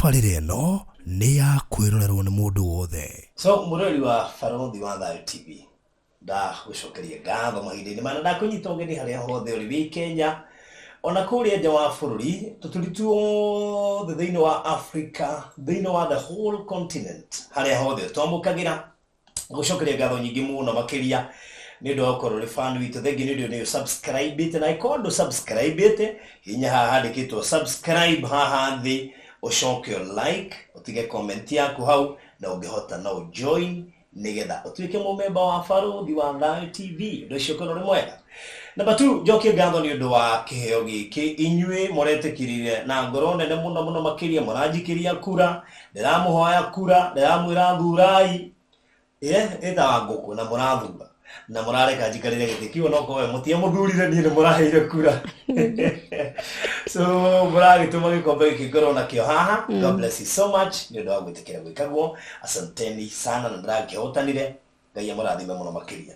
Tabarĩra ĩno nĩ ya kwĩrorerwo nĩ mũndũ wothe. So mũrori wa Barũthi wa Thayũ TV, ndagũcokeria ngatho mahinda-inĩ mana, ndakũnyita ũgeni harĩa hothe ũrĩ wĩ Kenya ona kũrĩa nja wa bũrũri, tũtũri tuothe thĩinĩ wa Africa, thĩinĩ wa the whole continent, harĩa hothe twamũkagĩra. Gũcokeria ngatho nyingĩ mũno makĩria nĩ ũndũ wa gũkorwo ũrĩ fan witũ. Thengiũ nĩ ũndũ nĩ subscribe-ĩte, na ĩkorwo ndũ subscribe-ĩte, hihinya haha handĩkĩtwo subscribe haha thĩ, ũcoke ũ like, ũtige comment yaku hau, na ũngĩhota no ũ join nĩgetha ũtuĩke mũmemba wa Barũthi wa Thayũ TV. Ũndũ ũcio ũkorwo ũrĩ mwega. Namba 2, njokie ngatho nĩ ũndũ wa kĩheo gĩkĩ inyuĩ mũretĩkĩrire na ngoro nene mũno mũno makĩria, mũranjikĩria kura, ndĩramũhoya kura, ndĩramwĩra thurai ĩtaga ngũkũ na mũrathura na mũrareka njikarĩre gĩtĩ kĩu, onokorwo we mũtiamũthurire, niĩ nĩ mũraheire kura, so mũragĩtũma gĩkombe gĩkĩ ngorwo nakĩo haha. God bless you so much nĩ ũndũ wa gwĩtĩkĩra gwĩka guo. Asanteni sana, na ndĩrakĩhotanire. Ngai amũrathime mũno makĩria.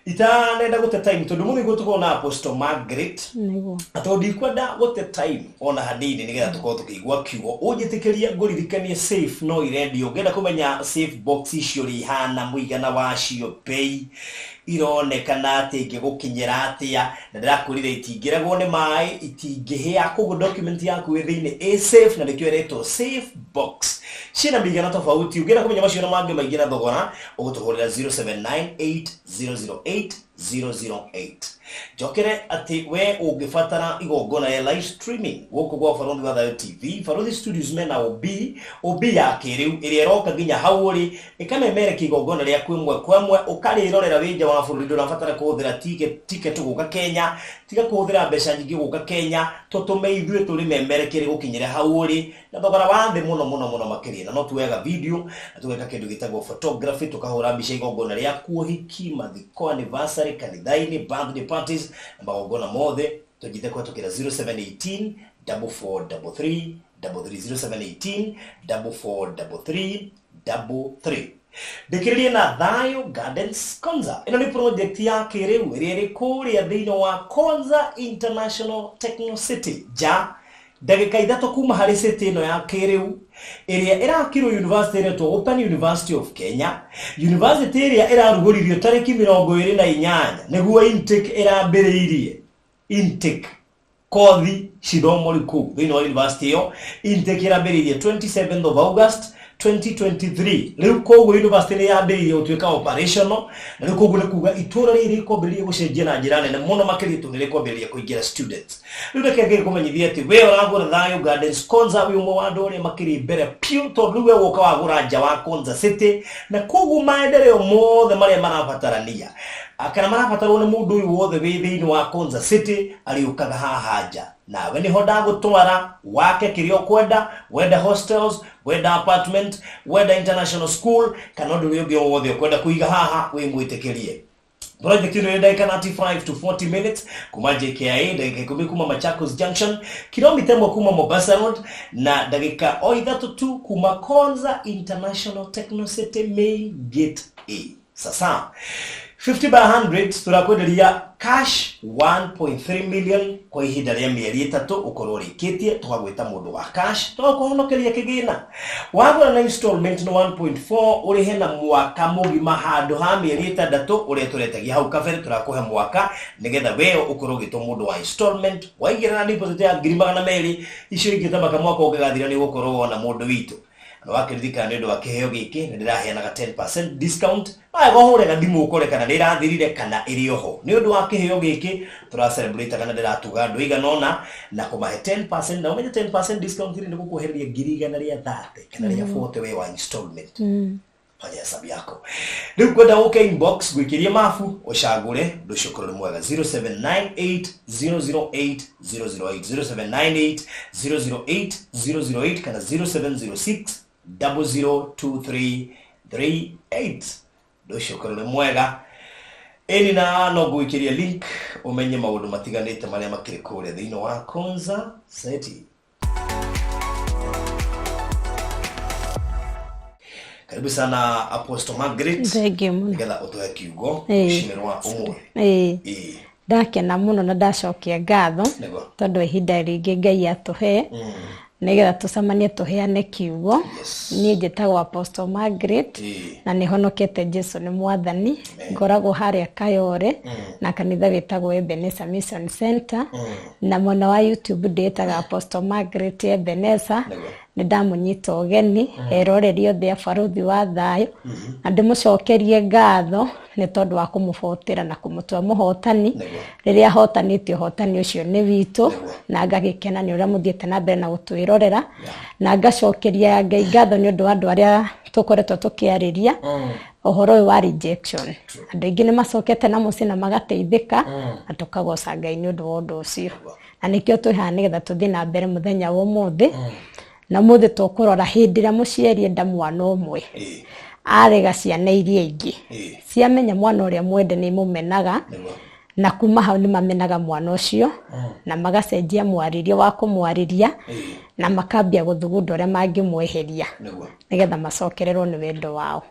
Itanenda gũte time tondũ mũthĩ gũtũkorwo na Apostle Margaret, Nĩguo. Tondũ ndikwenda gũte time ona hanini nĩgetha tũkorwo tũkĩigua kiugo, ũnjĩtĩkĩrie ngũririkanie safe no irendio. Ũngĩenda kũmenya safe box icio ũrĩa ihana, mũigana wacio, bei ironekana atĩ ingĩgũkinyĩra atĩa, na ndĩrakwĩrire itingĩregwo nĩ maĩ, itingĩhĩa, koguo document yaku ĩ thĩinĩ ĩ safe, na nĩkĩo ĩretwo safe box. Ciĩna mĩigana tofauti. Ũngĩenda kũmenya macio na mangĩ maingĩ na thogora, ũgũtũhũrĩra 0798 008 008. Njokere atĩ we ũngĩbatara igongona rĩa live streaming gũkũ gwa Barũthi wa Thayũ TV, Barũthi Studios mena OB, OB ya kĩrĩu ĩrĩa ĩroka nginya hau ũrĩ, ĩkamemerekia igongona rĩaku ĩmwe kwa ĩmwe, ũkarĩrorera wĩ nja wa bũrũri. Ndũrabatara kũhũthĩra ticket gũka Kenya, tiga kũhũthĩra mbeca nyingĩ gũka Kenya, tũtũme ithuĩ tũrĩmemerekie rĩgũkinyĩre hau ũrĩ na thogora wa thĩ mũno mũno mũno makĩria. Na no tuoyaga video na tũgeka kĩndũ gĩtagwo photography, tũkahũra mbica igongona rĩaku, ũhiki, mathiko, anniversary, kanitha-inĩ, birthday parties na magongona mothe. Tũnjite kũhetũkĩra 0718 4433 33, 0718 4433 33. Ndĩkĩrĩrie na Thayo Gardens Konza. Ĩno nĩ project ya kĩrĩu ĩrĩa ĩrĩ kũrĩa thĩinĩ wa Konza International Techno City, nja ndagĩka 3 kuma harĩ city ĩno ya kĩrĩu ĩrĩa ĩrakirwo university ĩretwo Open University of Kenya, university ĩrĩa ĩrarugũririo tarĩki 28, nĩguo intake ĩrambĩrĩirie, intake kothi cithomwo rĩu kũu thĩinĩ wa university ĩyo. Intake ĩrambĩrĩirie 27th of August 2023. Rĩu koguo university nĩ yambĩrĩirie gũtuĩka operational, na rĩu koguo nĩ kuga itũra rĩrĩ rĩkwambĩrĩria gũcenjia na njĩra nene mũno makĩria tondũ nĩ rĩkwambĩrĩria kũingĩra students. Rĩu reke ngĩkũmenyithia atĩ we ũragũra Thayo Gardens Konza wĩ ũmwe wa andũ arĩa makĩrĩ mbere piũ, tondũ rĩu we woka wagũra nja wa Konza City, na koguo maendeleo mothe marĩa marabatarania kana marabatarwo nĩ mũndũ ũyũ wothe wĩ thĩinĩ wa Konza City arĩũkaga haha nja, nawe nĩho ndagũtwara wake kĩrĩa ũkwenda, wenda hostels, wenda apartment, wenda international school, kana ũndũ ũrĩa ũngĩ o wothe ũkwenda kũiga haha wĩ mwĩtĩkĩrie. Project ĩno ĩ ndagĩka 35 to 40 minutes kuma JKIA, ndagĩka 10 kuma Machakos Junction, kilomita 1 kuma Mombasa Road, na ndagĩka o 3 tu kuma Konza International Techno City main gate A. Sasa 50 by 100 turakwenderia cash 1.3 million kwa ihinda rĩa mĩeri 3, ũkorwo ũrĩkĩtie, tũgagwĩta mũndũ wa cash, tũgakũhonokeria kĩgĩna. Wagũra na installment nĩ 1.4, ũrĩhe na mwaka mũgima handũ ha mĩeri 6 ũrĩa tũretagia hau kabere. Tũrakũhe mwaka nĩgetha we ũkorwo ũgĩtwo mũndũ wa installment. Waigĩra na deposit ya 200,000, icio ingĩ tamaka mwaka ũngĩgathira nĩ ũgũkorwo wona mũndũ witũ. Na wakĩririkana nĩ ũndũ wa kĩheo gĩkĩ nĩ ndĩraheanaga 10% discount. Wega ũhũre gathimũ ũkore kana nĩ ĩrathirire kana ĩrĩ oho. Nĩ ũndũ wa kĩheo gĩkĩ tũra celebrate kana ndĩratuga andũ aigana ũna na kũmahe 10%, na ũmenye 10% discount rĩ nĩ gũkwehereria 130,000 kana rĩa 40 we wa installment. Fanya hesabu yako. Rĩu kwenda ũke inbox gwĩkĩria mabu ũcagũre, ũndũ ũcio ũkorwo nĩ mwega. 0798 008 008, 0798 008 008, kana 0706 002338. Ũndũ ũcio ũkorwo nĩ mwega. Ĩni na no ngũgĩkĩria link ũmenye maũndũ matiganĩte marĩa makĩrĩ kũrĩa thĩinĩ wa Konza City. Karibu sana Apostle Margaret. Thengiũ mũno. Nĩgetha ũtũhe kiugo rũcinĩ rwa ũmũthĩ. Ĩĩ. Ndakena mũno na ndacokia ngatho Nĩguo. tondũ ihinda rĩngĩ Ngai atũhe. Nĩgetha tũcemanie tũheane kiugo. Yes. Niĩ njĩtagwo Apostle Margaret na nĩ honokete Jesu nĩ mwathani. Ngoragwo harĩa Kayore na kanitha wĩtagwo Ebenezer Mission Center, na mwena wa YouTube ndĩĩtaga Apostle Margaret Ebenezer. Nĩ ndamũnyita ũgeni eroreri othe a Barũthi wa Thayũ, na ndĩmũcokerie ngatho nĩ tondũ wa kũmũbotera na kũmũtua mũhotani. Rĩrĩa ahotanĩte, ũhotani ũcio nĩ witũ, na ngagĩkena nĩ ũrĩa mũthiĩte na mbere na gũtwĩrorera, na ngacokeria Ngai ngatho nĩ ũndũ wa andũ arĩa tũkoretwo tũkĩarĩria ũhoro ũyũ wa rejection. Andũ aingĩ nĩ macokete na mũciĩ na magateithĩka, na tũkagoca Ngai nĩ ũndũ wa ũndũ ũcio, na nĩkĩo twĩ haha nĩgetha tũthiĩ na mbere mũthenya wa ũmũthĩ. Na ũmũthĩ tũkũrora hĩndĩ ĩrĩa mũciari enda mwana ũmwe, arega ciana iria ingĩ, ciamenya mwana ũrĩa mwende nĩ imũmenaga, na kuma hau nĩ mamenaga mwana ũcio na magacenjia mwarĩrie wa kũmwarĩria na makambia gũthugunda ũrĩa mangĩmweheria nĩgetha macokererwo nĩ wendo wao.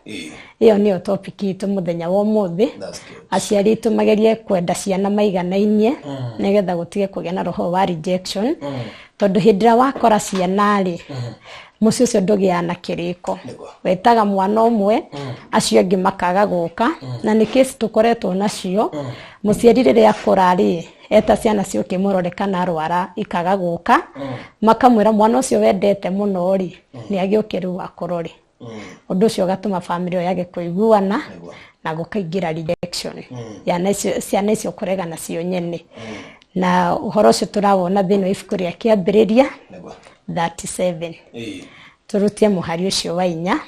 Ĩyo nĩyo topic itũ mũthenya wa ũmũthĩ. That's good. Aciari aitũ magerie kwenda ciana maiganainie nĩgetha gũtige kũgĩa na roho wa rejection, tondũ hĩndĩ ĩrĩa wakora ciana rĩ, mũciĩ ũcio ndũgĩaga na kĩrĩko. Wetaga mwana ũmwe, acio angĩ makaga gũka, na nĩ case tũkoretwo nacio. Mũciari rĩrĩa akũra rĩ, eta ciana ciũke imũrore kana arwara, ikaga gũka, makamwĩra mwana ũcio wendete mũno rĩ, nĩ agĩũke rĩu akũrore. Ũndũ ũcio ũgatũma bamĩrĩ ĩyo yage kũiguana na gũkaingĩra rejection yana icio, ciana icio kũrega nacio nyene. Na ũhoro ũcio tũrawona thĩinĩ wa ibuku rĩa Kĩambĩrĩria 37. Tũrutie mũhari ũcio wa 4.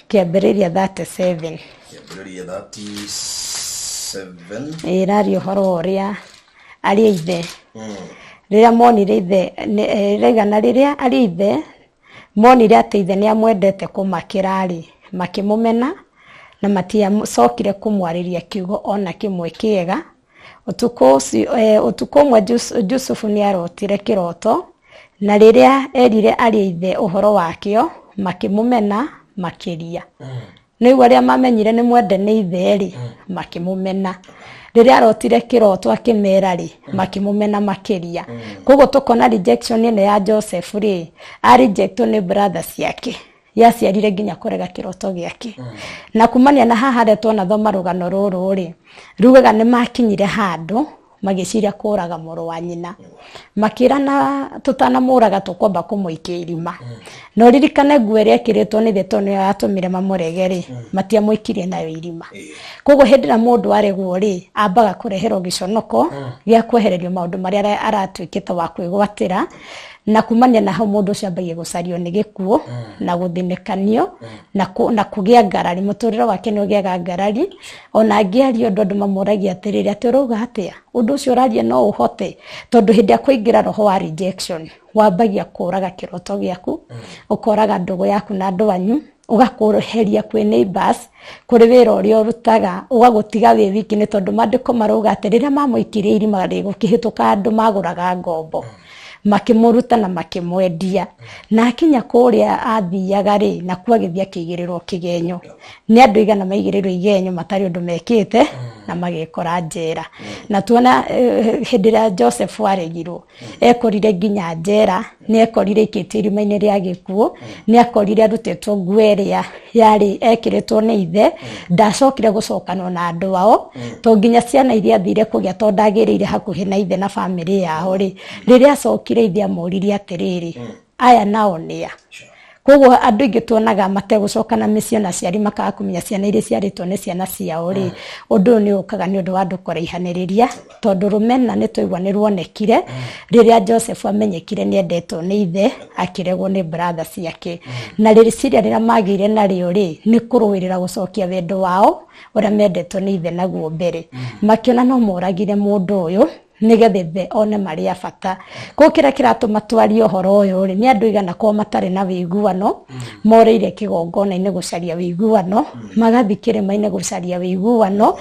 Kĩambĩrĩria 37. Kĩambĩrĩria 37. Ĩraria ũhoro wa ũrĩa arĩ ithe rĩrĩa monire ithe rĩgana rĩrĩa arĩ ithe monire atĩ ithe nĩ amwendete kũmakĩra rĩ, makĩmũmena na matiacokire kũmwarĩria kiugo ona kĩmwe kĩega. Ũtukũ ũcio, ũtukũ ũmwe Jusufu nĩ arotire kĩroto, na rĩrĩa erire arĩ ithe ũhoro wakĩo, makĩmũmena makĩria. Nĩguo arĩa mamenyire nĩ mwende nĩ ithe rĩ, makĩmũmena. Rĩrĩa arotire kĩroto akĩmera rĩ, makĩmũmena makĩria. Koguo tũkona rejection ĩno ya Joseph rĩ, a rejectwo nĩ brother ciake, yaciarire nginya kũrega kĩroto gĩake. Na kumania na haha harĩa twanathoma rũgano rũrũ rĩ, rugaga nĩ makinyire handũ magĩciria kũraga mũrũ wa nyina, makĩrana tũtanamũraga tũkwamba kũmũikia irima. Na ũririkane nguo ĩrĩa ĩkĩrĩtwo nĩ ithe tondũ nĩyo yatũmire mamũrege rĩ, matiamũikirie nayo irima. Koguo hĩndĩ ĩrĩa mũndũ aregwo rĩ, ambaga kũreherwo gĩconoko gĩa kwehererio maũndũ marĩa aratuĩkĩte wa kwĩgwatĩra, na kumania na hau mũndũ ũcio ambagia gũcario nĩ gĩkuũ na gũthinĩkanio na kũgĩa ngarari. Mũtũrĩre wake nĩ ũgĩaga ngarari. Ona angĩaria ũndũ, andũ mamũragia atĩrĩrĩ, atĩ ũrauga atĩa, ũndũ ũcio ũraria no ũhote? Tondũ hĩndĩ ĩrĩa kũingĩra roho wa rejection, wambagia kũraga kĩroto gĩaku, ũkoraga ndũgũ yaku na andũ anyu, ũgakũheria kwĩ neighbors, kũrĩ wĩra ũrĩa ũrutaga, ũgagũtiga wĩ wiki, nĩ tondũ maandĩko marauga atĩ rĩrĩa mamũikirie irima rĩ, gũkĩhĩtũka andũ magũraga ngombo, makĩmũruta na makĩmwendia. Na akinya kũrĩa athiaga rĩ, nakuo agĩthiĩ akĩigĩrĩrwo kĩgenyo nĩ andũ igana maigĩrĩrwo igenyo matarĩ ũndũ mekĩte na magĩkora njera. Na tuona hĩndĩ ĩrĩa Joseph aregirwo, ekorire nginya njera, nĩ ekorire ikĩtio irima-inĩ rĩa gĩkuũ, nĩ akorire arutĩtwo nguo ĩrĩa yarĩ ekĩrĩtwo nĩ ithe. Ndacokire gũcokanwo na andũ ao, to nginya ciana iria athire kũgĩa, tondũ ndagĩrĩire hakuhĩ na ithe na bamĩrĩ yao rĩ, rĩrĩa acokire ithe amũririe atĩrĩrĩ, aya nao nĩa? Koguo andũ aingĩ tuonaga mategũcoka na mĩciĩ na aciari makaga kũmenya ciana iria ciarĩtwo nĩ ciana ciao rĩ, ũndũ ũyũ nĩ ũkaga nĩ ũndũ wa andũ kũraihanĩrĩria, tondũ rũmena nĩ twaigua nĩ ruonekire rĩrĩa Joseph amenyekire nĩ endetwo nĩ ithe, akĩregwo nĩ brother ciake. Na rĩciria rĩrĩa magĩire narĩo rĩ, nĩ kũrũĩrĩra gũcokia wendo wao ũrĩa mendetwo nĩ ithe naguo mbere. Makĩona no moragire mũndũ ũyũ nĩgetha ithe one marĩ a bata. Koguo kĩrĩa kĩratũma twarie ũhoro ũyũ rĩ, nĩ andũ igana korwo matarĩ na wĩiguano, morĩire kĩgongona-inĩ gũcaria wĩiguano, magathiĩ kĩrĩma-inĩ gũcaria wĩiguano.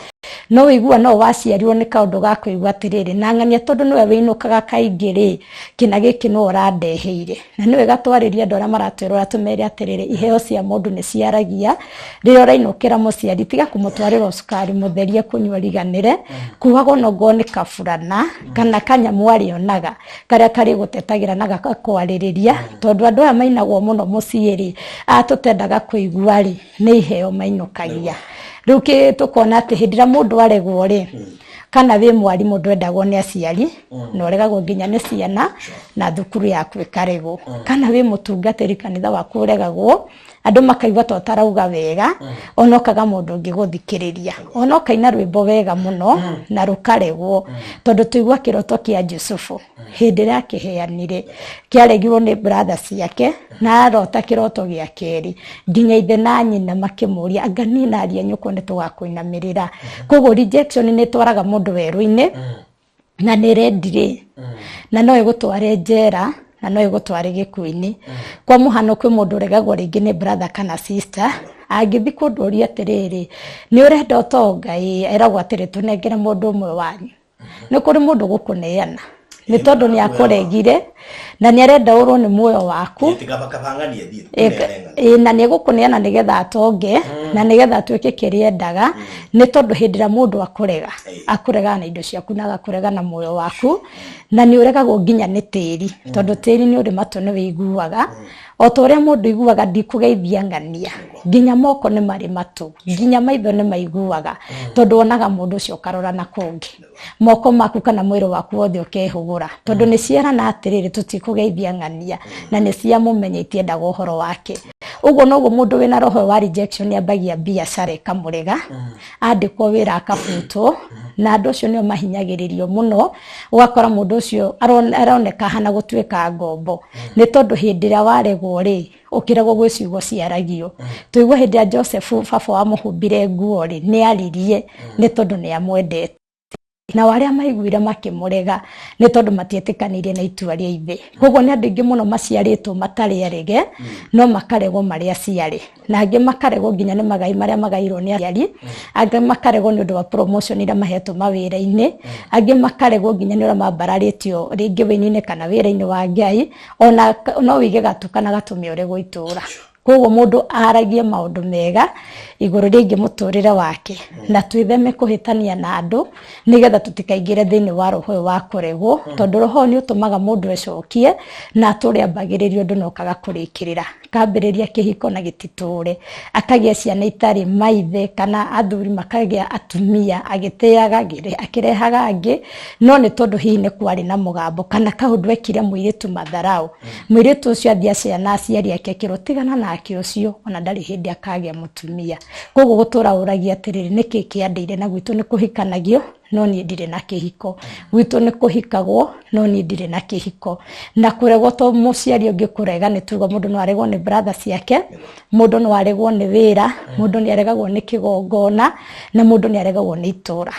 No wĩigua no waciarirwo nĩ kaũndũ ga kũigua atĩrĩrĩ, na ng'ania tondũ nĩwe wĩinũkaga kaingĩ rĩ, kĩna gĩkĩ no ũrandeheire. Na nĩ wega twarĩrie andũ arĩa maratwĩrora tũmere atĩrĩrĩ, iheo cia mũndũ nĩ ciaragia. Rĩrĩa ũrainũkĩra mũciari, tiga kũmũtwarĩra cukari mũtherie kũnyua riganĩre, kuaga onokorwo nĩ kaburana kana kanyamũ arĩonaga karĩa karĩ gũtetagĩra na gakakwarĩrĩria, tondũ andũ aya mainagwo mũno mũciĩ rĩ, aya tũtendaga kũigua rĩ, nĩ iheo mainũkagia. Rĩu tũkona atĩ hĩndĩ ĩrĩa mũndũ aregwo rĩ, kana wĩ mwarimũ ndwendagwo nĩ aciari, na ũregagwo nginya nĩ ciana, na thukuru yaku ĩkaregwo. Kana wĩ mũtungatĩri kanitha waku ũregagwo, andũ makaigua ta ũtarauga wega, ona ũkaga mũndũ ũngĩ gũthikĩrĩria, ona ũkaina rwĩmbo wega mũno na rũkaregwo, tondũ tũigua kĩroto kĩa Jusufu hĩndĩ ĩrĩa akĩheanire kĩaregirwo nĩ brother ciake, na arota kĩroto gĩa kerĩ nginya ithe na nyina makĩmũria, anga niĩ na ariũ a nyũkwa nĩ tũgakũinamĩrĩra. Koguo rejection nĩ ĩtwaraga mũndũ werũ-inĩ, na nĩ rendirĩ, na no ĩgũtware njera, na no ĩgũtware gĩkuũ-inĩ. Kwa mũhano, kwĩ mũndũ ũregagwo rĩngĩ nĩ brother kana sister, angĩthiĩ kũndũ ũrie atĩrĩrĩ, nĩ ũrenda ũtonga? Ĩ, eragwo atĩrĩ, tũnengere mũndũ ũmwe wanyu. Nĩ kũrĩ mũndũ gũkũneana nĩ tondũ nĩ akũregire na nĩ arenda ũrwo nĩ muoyo waku. Kabangania thiĩ. Ĩ, na nĩ egũkũneana nĩgetha atonge na nĩgetha atuĩke kĩrĩa endaga, nĩ tondũ hĩndĩ ĩrĩa mũndũ akũrega, akũregaga na indo ciaku na agakũrega na muoyo waku, na nĩ ũregagwo nginya nĩ tĩri, tondũ tĩri nĩ ũrĩ matũ, nĩ wĩiguaga o ta ũrĩa mũndũ iguaga ndikũgeithia ng'ania. Nginya moko nĩ marĩ matũ, nginya maitho nĩ maiguaga, tondũ wonaga mũndũ ũcio ũkarora na kũngĩ, moko maku kana mwĩrĩ waku wothe ũkehũgũra, tondũ nĩ ciarana atĩrĩrĩ, tũtikũgeithia ng'ania, na nĩ ciamũmenya itiendaga ũhoro wake. Ũguo noguo mũndũ wĩna roho wa rejection ambagia biacara ĩkamũrega, andĩkwo wĩra akabutwo, na andũ acio nĩo mahinyagĩrĩrio mũno. Ũgakora mũndũ ũcio aroneka ahana gũtuĩka ngombo, nĩ tondũ hĩndĩ ĩrĩa waregwo rĩ, ũkĩregwo gwĩ ciugo ciaragio. Tũigua hĩndĩ ya Joseph, baba wamũhumbire nguo rĩ, nĩ aririe nĩ tondũ nĩ amwendete, nao arĩa maiguire makĩmũrega nĩ tondũ matietĩkanĩirie na itua rĩa ithe. Koguo nĩ andũ aingĩ mũno maciarĩtwo matarĩ arege, no makaregwo marĩ aciare, na angĩ makaregwo nginya nĩ magai marĩa magairwo nĩ aciari, angĩ makaregwo nĩ ũndũ wa promotion iria mahetwo mawĩra-inĩ, angĩ makaregwo nginya nĩ ũrĩa mambararĩtio rĩngĩ wĩini-inĩ kana wĩra-inĩ wa Ngai. Ona no wĩige gatu kana gatũme ũregwo itũra. Koguo mũndũ aragie maũndũ mega igũrũ rĩgiĩ mũtũrĩre wake, na twĩtheme kũhĩtania na andũ nĩgetha tũtikaingĩre thĩinĩ wa roho ũyũ wa kũregwo, tondũ roho ũyũ nĩ ũtũmaga mũndũ ecokie na atũre ambagĩrĩria ũndũ na ũkaga kũrĩkĩrĩra, akambĩrĩria kĩhiko na gĩtitũre, akagĩa ciana itarĩ maithe kana athuri makagĩa atumia agĩtĩaga akĩrehaga angĩ, no nĩ tondũ hihi nĩ kwarĩ na mũgambo kana kaũndũ ekire mũirĩtu matharau. Mũirĩtu ũcio athiĩ acea na aciari ake akĩrwo tigana nake ũcio, ona ndarĩ hĩndĩ akagĩa mũtumia. Koguo gũtũra ũragia atĩrĩrĩ, nĩkĩ kĩandĩire na gwitũ nĩ kũhikanagio no niĩ ndirĩ na kĩhiko, gwitũ nĩ kũhikagwo no niĩ ndirĩ na kĩhiko. Na kũregwo to mũciari ũngĩ kũrega, nĩ tuga mũndũ no aregwo nĩ brother ciake, mũndũ no aregwo nĩ wĩra, mũndũ nĩ aregagwo nĩ kĩgongona, na mũndũ nĩ aregagwo nĩ itũra.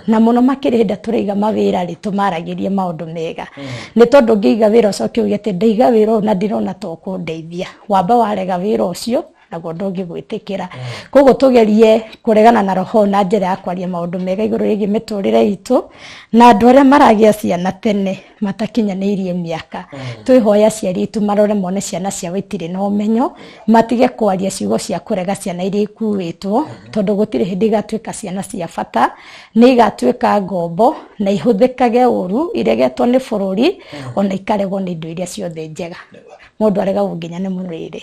Na mũno makĩria hĩndĩ ĩrĩa tũraiga mawĩra rĩ, tũmaragĩrie maũndũ mega, nĩ tondũ ũngĩiga wĩra ũcoke uge atĩ ndaiga wĩra ũyũ na ndirona ta ũkũndeithia, wamba warega wĩra ũcio naguo ndũngĩgwĩtĩkĩra. Koguo tũgerie kũregana na roho na njĩra ya kwaria maũndũ mega igũrũ rĩgiĩ mĩtũrĩre itũ, na andũ arĩa maragĩa ciana tene matakinyanĩirie mĩaka, twĩhoya aciari aitũ marore mone ciana ciao itirĩ na ũmenyo, matige kwaria ciugo cia kũrega ciana iria ikuĩtwo, tondũ gũtirĩ hĩndĩ igatuĩka ciana cia bata, nĩ igatuĩka ngombo na ihũthĩkage ũru, iregetwo nĩ bũrũri, ona ikaregwo nĩ indo iria ciothe njega. Mũndũ aregagwo nginya nĩ mũrĩre.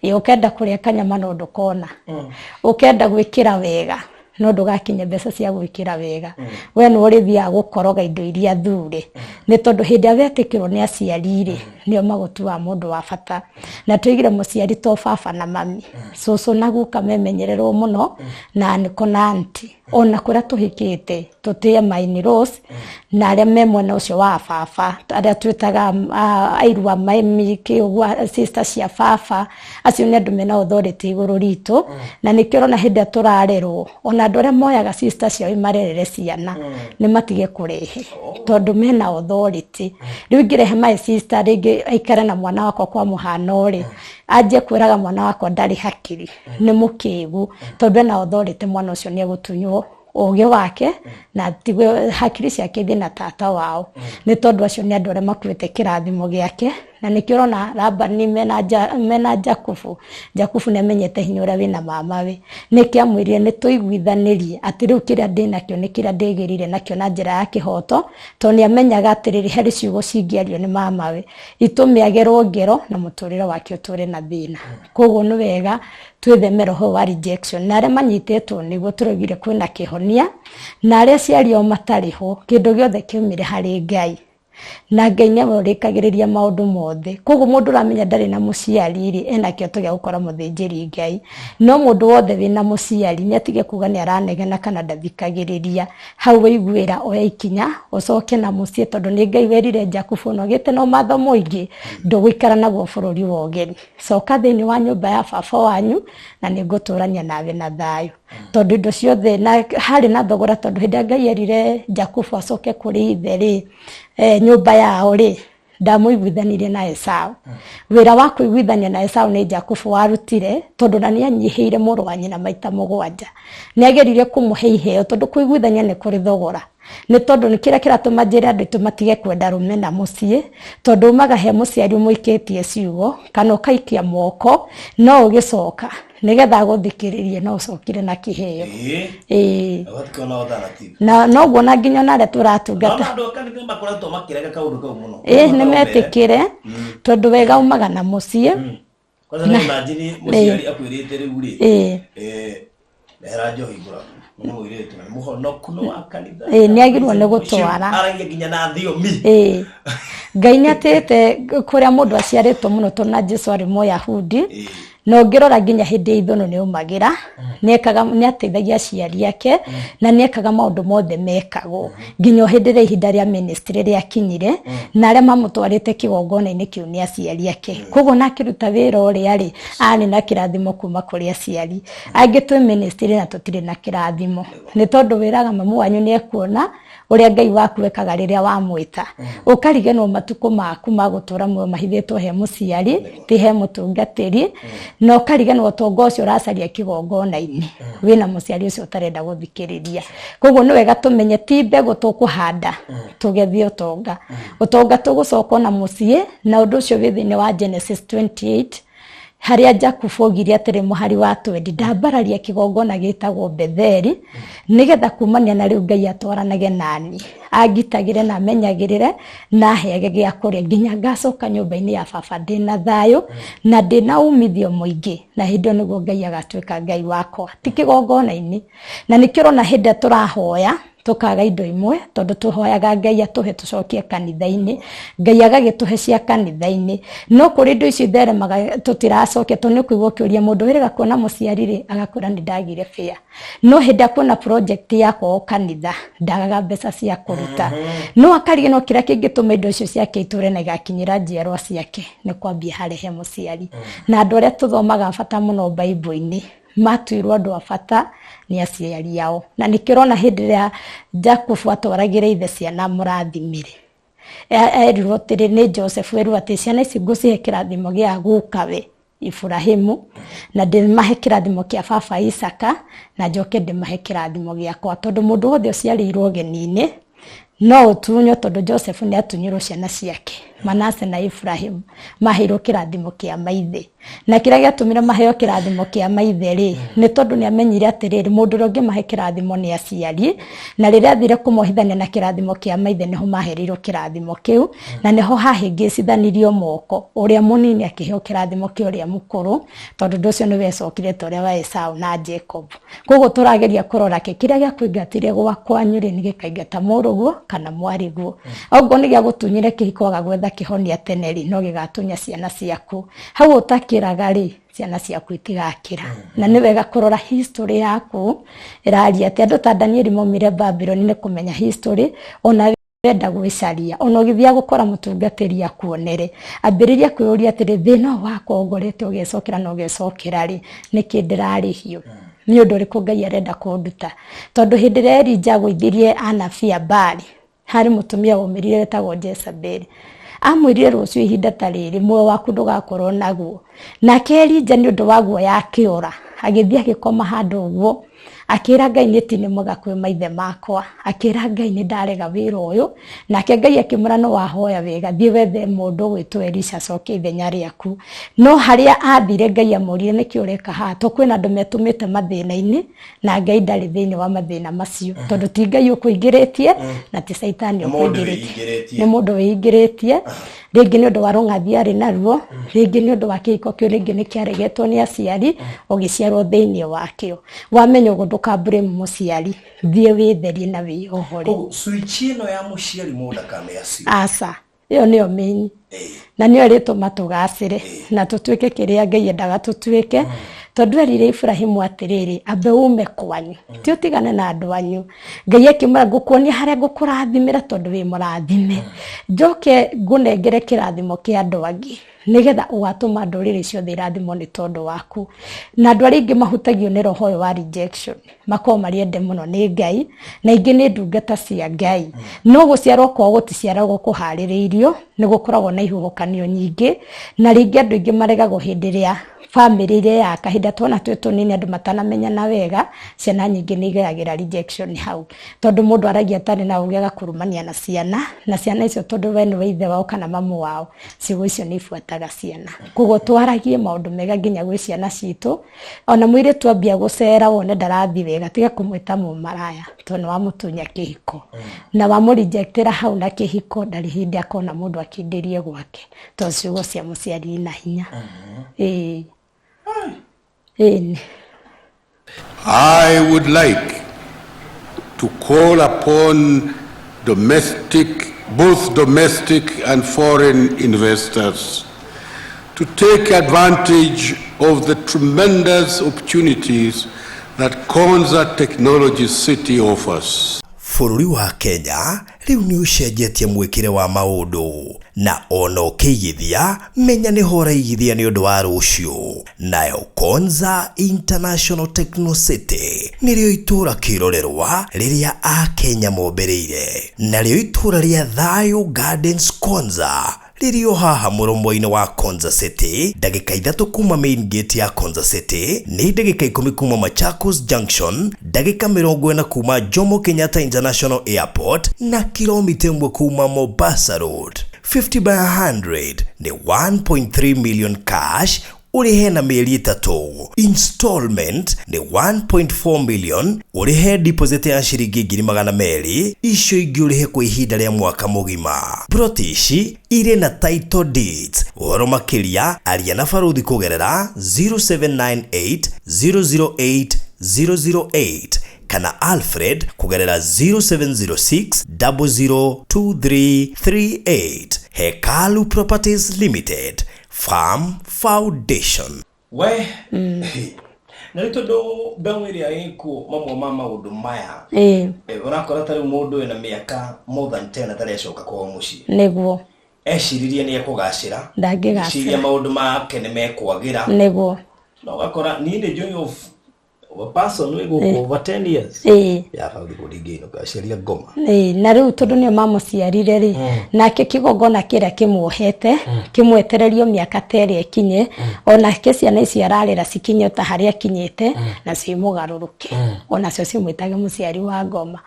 Ĩ, ũkenda kũrĩa kanyama no ndũkona, ũkenda gwĩkĩra wega no ndũgakinye mbeca cia gwĩkĩra wega. We nĩ ũrĩthiaga gũkoroga indo iria thure, nĩ tondũ hĩndĩ ĩrĩa wetĩkĩrwo nĩ aciari rĩ, nĩo magũtuaga mũndũ wa bata. Na tũigire mũciari to baba na mami, cũcũ na guka memenyererwo mũno, na nĩko na aunty, ona kũrĩa tũhikĩte tũtĩe my in-laws na arĩa me mwena ũcio wa baba, arĩa twĩtaga airu a mami kĩ ũguo, sister cia baba, acio nĩ andũ mena authority igũrũ ritũ. Na nĩkĩo ũrona hĩndĩ ĩrĩa tũrarerwo, ona andũ arĩa moyaga sister ciao marerere ciana nĩ matige kũrehe, tondũ mena authority. Rĩu ingĩrehe my sister rĩngĩ aikare na mwana wakwa, kwa mũhano rĩ, anjie kwĩraga mwana wakwa ndarĩ hakiri, nĩ mũkĩgu, tondũ ena authority, mwana ũcio nĩ egũtunywo Ũgĩ wake na atigwe hakiri ciake ithiĩ na tata wao, nĩ tondũ acio nĩ andũ arĩa makuĩte kĩrathimo gĩake. Na nĩkĩo ũrona Labani mena, mena Jakubu. Jakubu nĩ amenyete hinya ũrĩa wĩna mamawe, nĩkĩo amwĩrire nĩ tũiguithanĩrie atĩ rĩu kĩrĩa ndĩnakĩo nĩ kĩrĩa ndĩgĩrire nakĩo na njĩra ya kĩhoto, tondũ nĩ amenyaga atĩrĩrĩ, harĩ ciugo cingĩario nĩ mamawe itũme agerwo ngero na mũtũrĩre wake ũtũre na thĩna. Koguo nĩ wega twĩtheme roho wa rejection, na arĩa manyitĩtwo nĩguo tũraugire kwĩna kĩhonia, na arĩa aciari ao matarĩ ho, kĩndũ gĩothe kĩumire harĩ Ngai, na Ngai nĩwe ũrĩkagĩrĩria maũndũ mothe. Koguo mũndũ ũramenya ndarĩ na mũciari rĩ, ena kĩhoto gĩa gũkora mũthĩnjĩri Ngai. No mũndũ wothe wĩna mũciari nĩ atige kuga nĩ aranegena kana ndathikagĩrĩria. Hau waiguĩra, oya ikinya ũcoke na mũciĩ, tondũ nĩ Ngai werire Jakubu, ona ũgĩte na ũmatho mũingĩ, ndũgũikara naguo bũrũri wa ũgeni, coka thĩinĩ wa nyũmba ya baba wanyu na nĩ ngũtũrania nawe na thayũ, tondũ indo ciothe na harĩ na thogora. Tondũ hĩndĩ ĩrĩa Ngai erire Jakubu acoke kũrĩ ithe rĩ, nyũmba yao rĩ, ndamũiguithanirie na Esau. Wĩra wa kũiguithania na Esau nĩ Jakubu warutire, tondũ na nĩ anyihĩire mũrũ wa nyina maita 7. Nĩ ageririe kũmũhe iheo, tondũ kũiguithania nĩ kũrĩ thogora. Nĩ tondũ nĩ kĩrĩa kĩratũma njĩre andũ aitũ matige kwenda rũmena mũciĩ, tondũ umaga he mũciari ũmũikĩtie ciugo kana ũkaikia moko, no ũgĩcoka nĩgetha agũthikĩrĩrie no ũcokire na kĩheo. Ĩĩ. Ũgatikĩona alternative. Na noguo na nginya ona arĩa tũratungata. Naona andũ a kanitha makoretwo makĩrega kaũndũ kau mũno. Ĩĩ, nĩ metĩkĩre, tondũ wega umaga na mũciĩ. Kwanza nĩ imagine mũciari akwĩrĩte rĩu rĩ, rehera njohi ngũra nĩ mũirĩtu na nĩ mũhonoku, nĩ wa kanitha. Ĩĩ, nĩ agĩrĩirwo nĩ gũtwara. Aragia nginya na thiomi. Ĩĩ, Ngai nĩ atĩte kũrĩa mũndũ aciarĩtwo mũno, tondũ na Jesu arĩ Mũyahudi. Na ũngĩrora nginya hĩndĩ ya ithũnũ nĩ aumagĩra, nĩekaga, nĩ ateithagia aciari ake na nĩekaga maũndũ mothe mekagwo, nginya o hĩndĩ ĩrĩa ihinda rĩa ministry rĩakinyire, na arĩa mamũtwarĩte kĩgongona-inĩ kĩu nĩ aciari ake. Koguo na akĩruta wĩra ũrĩa rĩ, arĩ na kĩrathimo kuma kũrĩ aciari. Angĩ twĩ ministry na tũtirĩ na kĩrathimo, nĩ tondũ wĩraga mamu wanyu nĩ ekuona ũrĩa Ngai waku ekaga rĩrĩa wamwĩta, ũkariganĩrwo matukũ maku ma gũtũra muoyo mahithĩtwo he mũciari, ti he mũtungatĩri, na ũkariganĩrwo ũtonga ũcio ũracaria kĩgongona-inĩ wĩna mũciari ũcio ũtarenda gũthikĩrĩria. Koguo nĩ wega tũmenye ti mbegũ tũkũhanda tũgethe ũtonga. Ũtonga tũgũcoka na mũciĩ, na ũndũ ũcio wĩ thĩinĩ wa Genesis 28, harĩa Jakubu augire atĩrĩ, mũhari wa 20, ndambararia kĩgongona gĩtagwo Betheli, nĩgetha kumania na rĩu Ngai atwaranage nani, angitagĩre na amenyagĩrĩre na aheage gĩa kũrĩa nginya ngacoka nyũmba-inĩ ya baba ndĩna thayũ na ndĩna umithio mũingĩ, na hĩndĩ ĩyo nĩguo Ngai agatuĩka Ngai wakwa, ti kĩgongona-inĩ. Na nĩkĩo ũrona hĩndĩ ĩrĩa tũrahoya tũkaga indo imwe, tondũ tũhoyaga Ngai atũhe tũcokie kanitha-inĩ, Ngai agagĩtũhe cia kanitha-inĩ, no kũrĩ indo icio itheremaga tũtiracokia, tondũ nĩ ũkũigua ũkĩũria mũndũ wĩrĩga kuona mũciari rĩ, agakwĩra nĩ ndagire fare, no hĩndĩ ĩrĩa kuona project yakwa o kanitha ndagaga mbeca cia kũruta. No akariganĩrwo kĩrĩa kĩngĩtũma indo icio ciake itũre na igakinyĩra njiarwa ciake nĩ kwambia harĩa he mũciari. Na andũ arĩa tũthomaga bata mũno Bible-inĩ matuirwo andũ a bata nĩ aciari ao, na nĩkĩo ũrona hĩndĩ ĩrĩa Jakubu atwaragĩra ithe ciana amũrathimire, erirwo atĩrĩ nĩ Joseph, erwo atĩ ciana ici ngũcihe kĩrathimo gĩa gukawe Iburahimu, na ndĩmahe kĩrathimo kĩa baba Isaka, na njoke ndĩmahe kĩrathimo gĩakwa, tondũ mũndũ wothe ũciarĩirwo ũgeni-inĩ no ũtunywo, tondũ Joseph nĩ atunyirwo ciana ciake Manase na Ibrahim, maheirwo kĩrathimo kĩa maithe. Na kĩrĩa gĩatũmire maheo kĩrathimo kĩa maithe rĩ, nĩ tondũ nĩ amenyire atĩrĩrĩ, mũndũ ũrĩa ũngĩmahe kĩrathimo nĩ aciari. Na rĩrĩa athire kũmohithania na kĩrathimo kĩa maithe, nĩho mahereirwo kĩrathimo kĩu, na nĩho hahĩngĩcithanirio moko, ũrĩa mũnini akĩheo kĩrathimo kĩa ũrĩa mũkũrũ, tondũ ũndũ ũcio nĩ wecokire ta ũrĩa wa Esau na Jacob. Koguo tũrageria kũrora kĩ kĩrĩa gĩakũingatire gwa kwanyu rĩ, nĩ gĩkaingata mũrũguo kana mwarĩguo. Okorwo nĩ gĩagũtunyire kĩhiko waga gwetha kĩhonia tene rĩ, no gĩgatunya ciana ciaku. Hau ũtakĩraga rĩ, ciana ciaku itigakĩra. Na nĩ wega kũrora history yaku ĩraria atĩ andũ ta Danieli maumire Babylon nĩ kũmenya history. Ona wenda gwĩcaria, ona ũgĩthiaga gũkora mũtungatĩri akuonere, ambĩrĩria kwĩyũria atĩrĩ, thĩna ũyũ wakwa ũngorete ũgecokera na ũgecokera rĩ, nĩkĩ ndĩrarĩhio? Nĩ ũndũ ũrĩkũ Ngai arenda kũnduta? Tondũ hĩndĩ ĩrĩa Elija agũithirie anabii a Baali, harĩ mũtumia waumĩrire wetagwo Jezebeli, amwĩrire rũciũ ihinda ta rĩrĩ muoyo waku ndũgakorwo naguo. Nake Elija nĩ ũndũ wa guoya akĩũra, agĩthiĩ agĩkoma handũ ũguo. Akĩra Ngai nĩ ti nĩ mwega kwĩ maithe makwa. Akĩra Ngai nĩ ndarega wĩra ũyũ. Nake Ngai akĩmwĩra nĩ wahoya wega, thiĩ wethe mũndũ ũgwĩtwo Elisha acoke ithenya rĩaku. No harĩa athire Ngai amũririe nĩkĩ ũreka haha, to kwĩna andũ metũmĩte mathĩna-inĩ na Ngai ndarĩ thĩinĩ wa mathĩna macio, tondũ ti Ngai ũkũingĩrĩtie na ti Caitani Nĩ mũndũ ũkũingĩrĩtie, wĩingĩrĩtie. nĩ mũndũ wĩingĩrĩtie, rĩngĩ nĩ ũndũ wa rũng'athia arĩ naruo, rĩngĩ nĩ ũndũ wa kĩhiko kĩu, rĩngĩ nĩ kĩaregetwo nĩ aciari, ũgĩciarwo thĩinĩ wakĩo. Wamenya ũguo ndũka blame mũciari, thiĩ wĩtherie na wĩohore. Koguo switch ĩno ya mũciari mũndũ ndakamĩacio. Aca, ĩyo nĩyo main na nĩyo ĩrĩtũma tũgacĩre na tũtuĩke kĩrĩa Ngai endaga tũtuĩke, tondũ erire Ibrahimu atĩrĩrĩ, ambe ume kwanyu, ti ũtigane na andũ anyu. Ngai akĩmwĩra ngũkuonia harĩa ngũkũrathimĩra tondũ wĩ mũrathime, njoke ngũnengere kĩrathimo kĩa andũ angĩ nĩgetha ũgatũma ndũrĩrĩ ciothe irathimwo nĩ tondũ waku. Na andũ arĩa aingĩ mahutagio nĩ roho ũyũ wa rejection makoragwo marĩ ende mũno nĩ Ngai, na aingĩ nĩ ndungata cia Ngai. No gũciarwo kwao gũticiaragwo kũharĩrĩirio, nĩ gũkoragwo na ihuhũkanio nyingĩ, na rĩngĩ andũ aingĩ maregagwo hĩndĩ ĩrĩa bamĩrĩ ĩrĩa ya kahinda twana twĩ tũnini andũ matanamenyana wega, ciana nyingĩ nĩ igayagĩra rejection hau, tondũ mũndũ aragia atarĩ na ũgĩ agakurumania na ciana, na ciana icio tondũ we nĩwe ithe wao kana mamu wao, ciugo icio nĩ ibuataga ciana. Koguo twaragie maũndũ mega nginya gwĩ ciana citũ. Ona mũirĩtu ambia gũcera wone ndarathiĩ wega, tiga kũmwĩta mũmaraya tondũ nĩ wamũtunya kĩhiko, na wamũrejectĩra hau na kĩhiko, ndarĩ hĩndĩ akona mũndũ akindĩrie gwake, tondũ ciugo cia mũciari ina hinya. Ĩĩ. Ĩĩ. I would like to call upon both domestic and foreign investors to take advantage of the tremendous opportunities that Konza Technology City offers. Bũrũri wa Kenya rĩu nĩ ũcenjetie mwĩkĩre wa maũndũ, na ona ũkĩigithia menya nĩho ũraigithia nĩ ũndũ wa rũciũ. Nayo Konza International Techno City nĩrĩo itũũra kĩrorerwa rĩrĩa Akenya mombĩrĩire, narĩo itũũra rĩa Thayo Gardens Konza rĩrĩ o haha mũromo-inĩ wa Konza City, ndagĩka 3 kuma main gate ya Konza City, nĩ ndagĩka 10 kuma Machakos Junction, ndagĩka 40 kuma Jomo Kenyatta International Airport, na kilomita 1 kuma Mombasa Road. 50 by 100 nĩ 1.3 million cash ũrĩhe na mĩeri 3. Installment nĩ 1.4 million ũrĩhe deposit ya ciringi ngiri magana merĩ, icio ingĩ ũrĩhe kwa ihinda rĩa mwaka mũgima. Plot ici irĩ na title deeds. Ũhoro makĩria aria na Baruthi kũgerera 0798 008 008 kana Alfred kũgerera 0706 002338. Hekalu Properties Limited, Farm Foundation. We na rĩu tondũ mbeũ ĩrĩa ĩkuo mamwe ma maũndũ maya, ũrakora ta rĩu mũndũ wĩna mĩaka more than 10 atarĩ acoka kwao mũciĩ, nĩguo eciririe nĩ ekũgacĩra, ndangĩgacĩra, eciria maũndũ make nĩ mekwagĩra, nĩguo na ũgakora niĩ nĩ njũĩ of a person wĩ gũkũ over 10 years ya bauthi kũndingĩinũka aciari a ngoma. Na rĩu tondũ nĩo mamũciarire rĩ, nake kĩgongona kĩrĩa kĩmuohete kĩmwetererio mĩaka ta ĩrĩa ĩkinye, onake ciana icio ararera cikinye ta harĩa akinyĩte, na cimũgarũrũke, onacio cimwĩtage mũciari wa ngoma.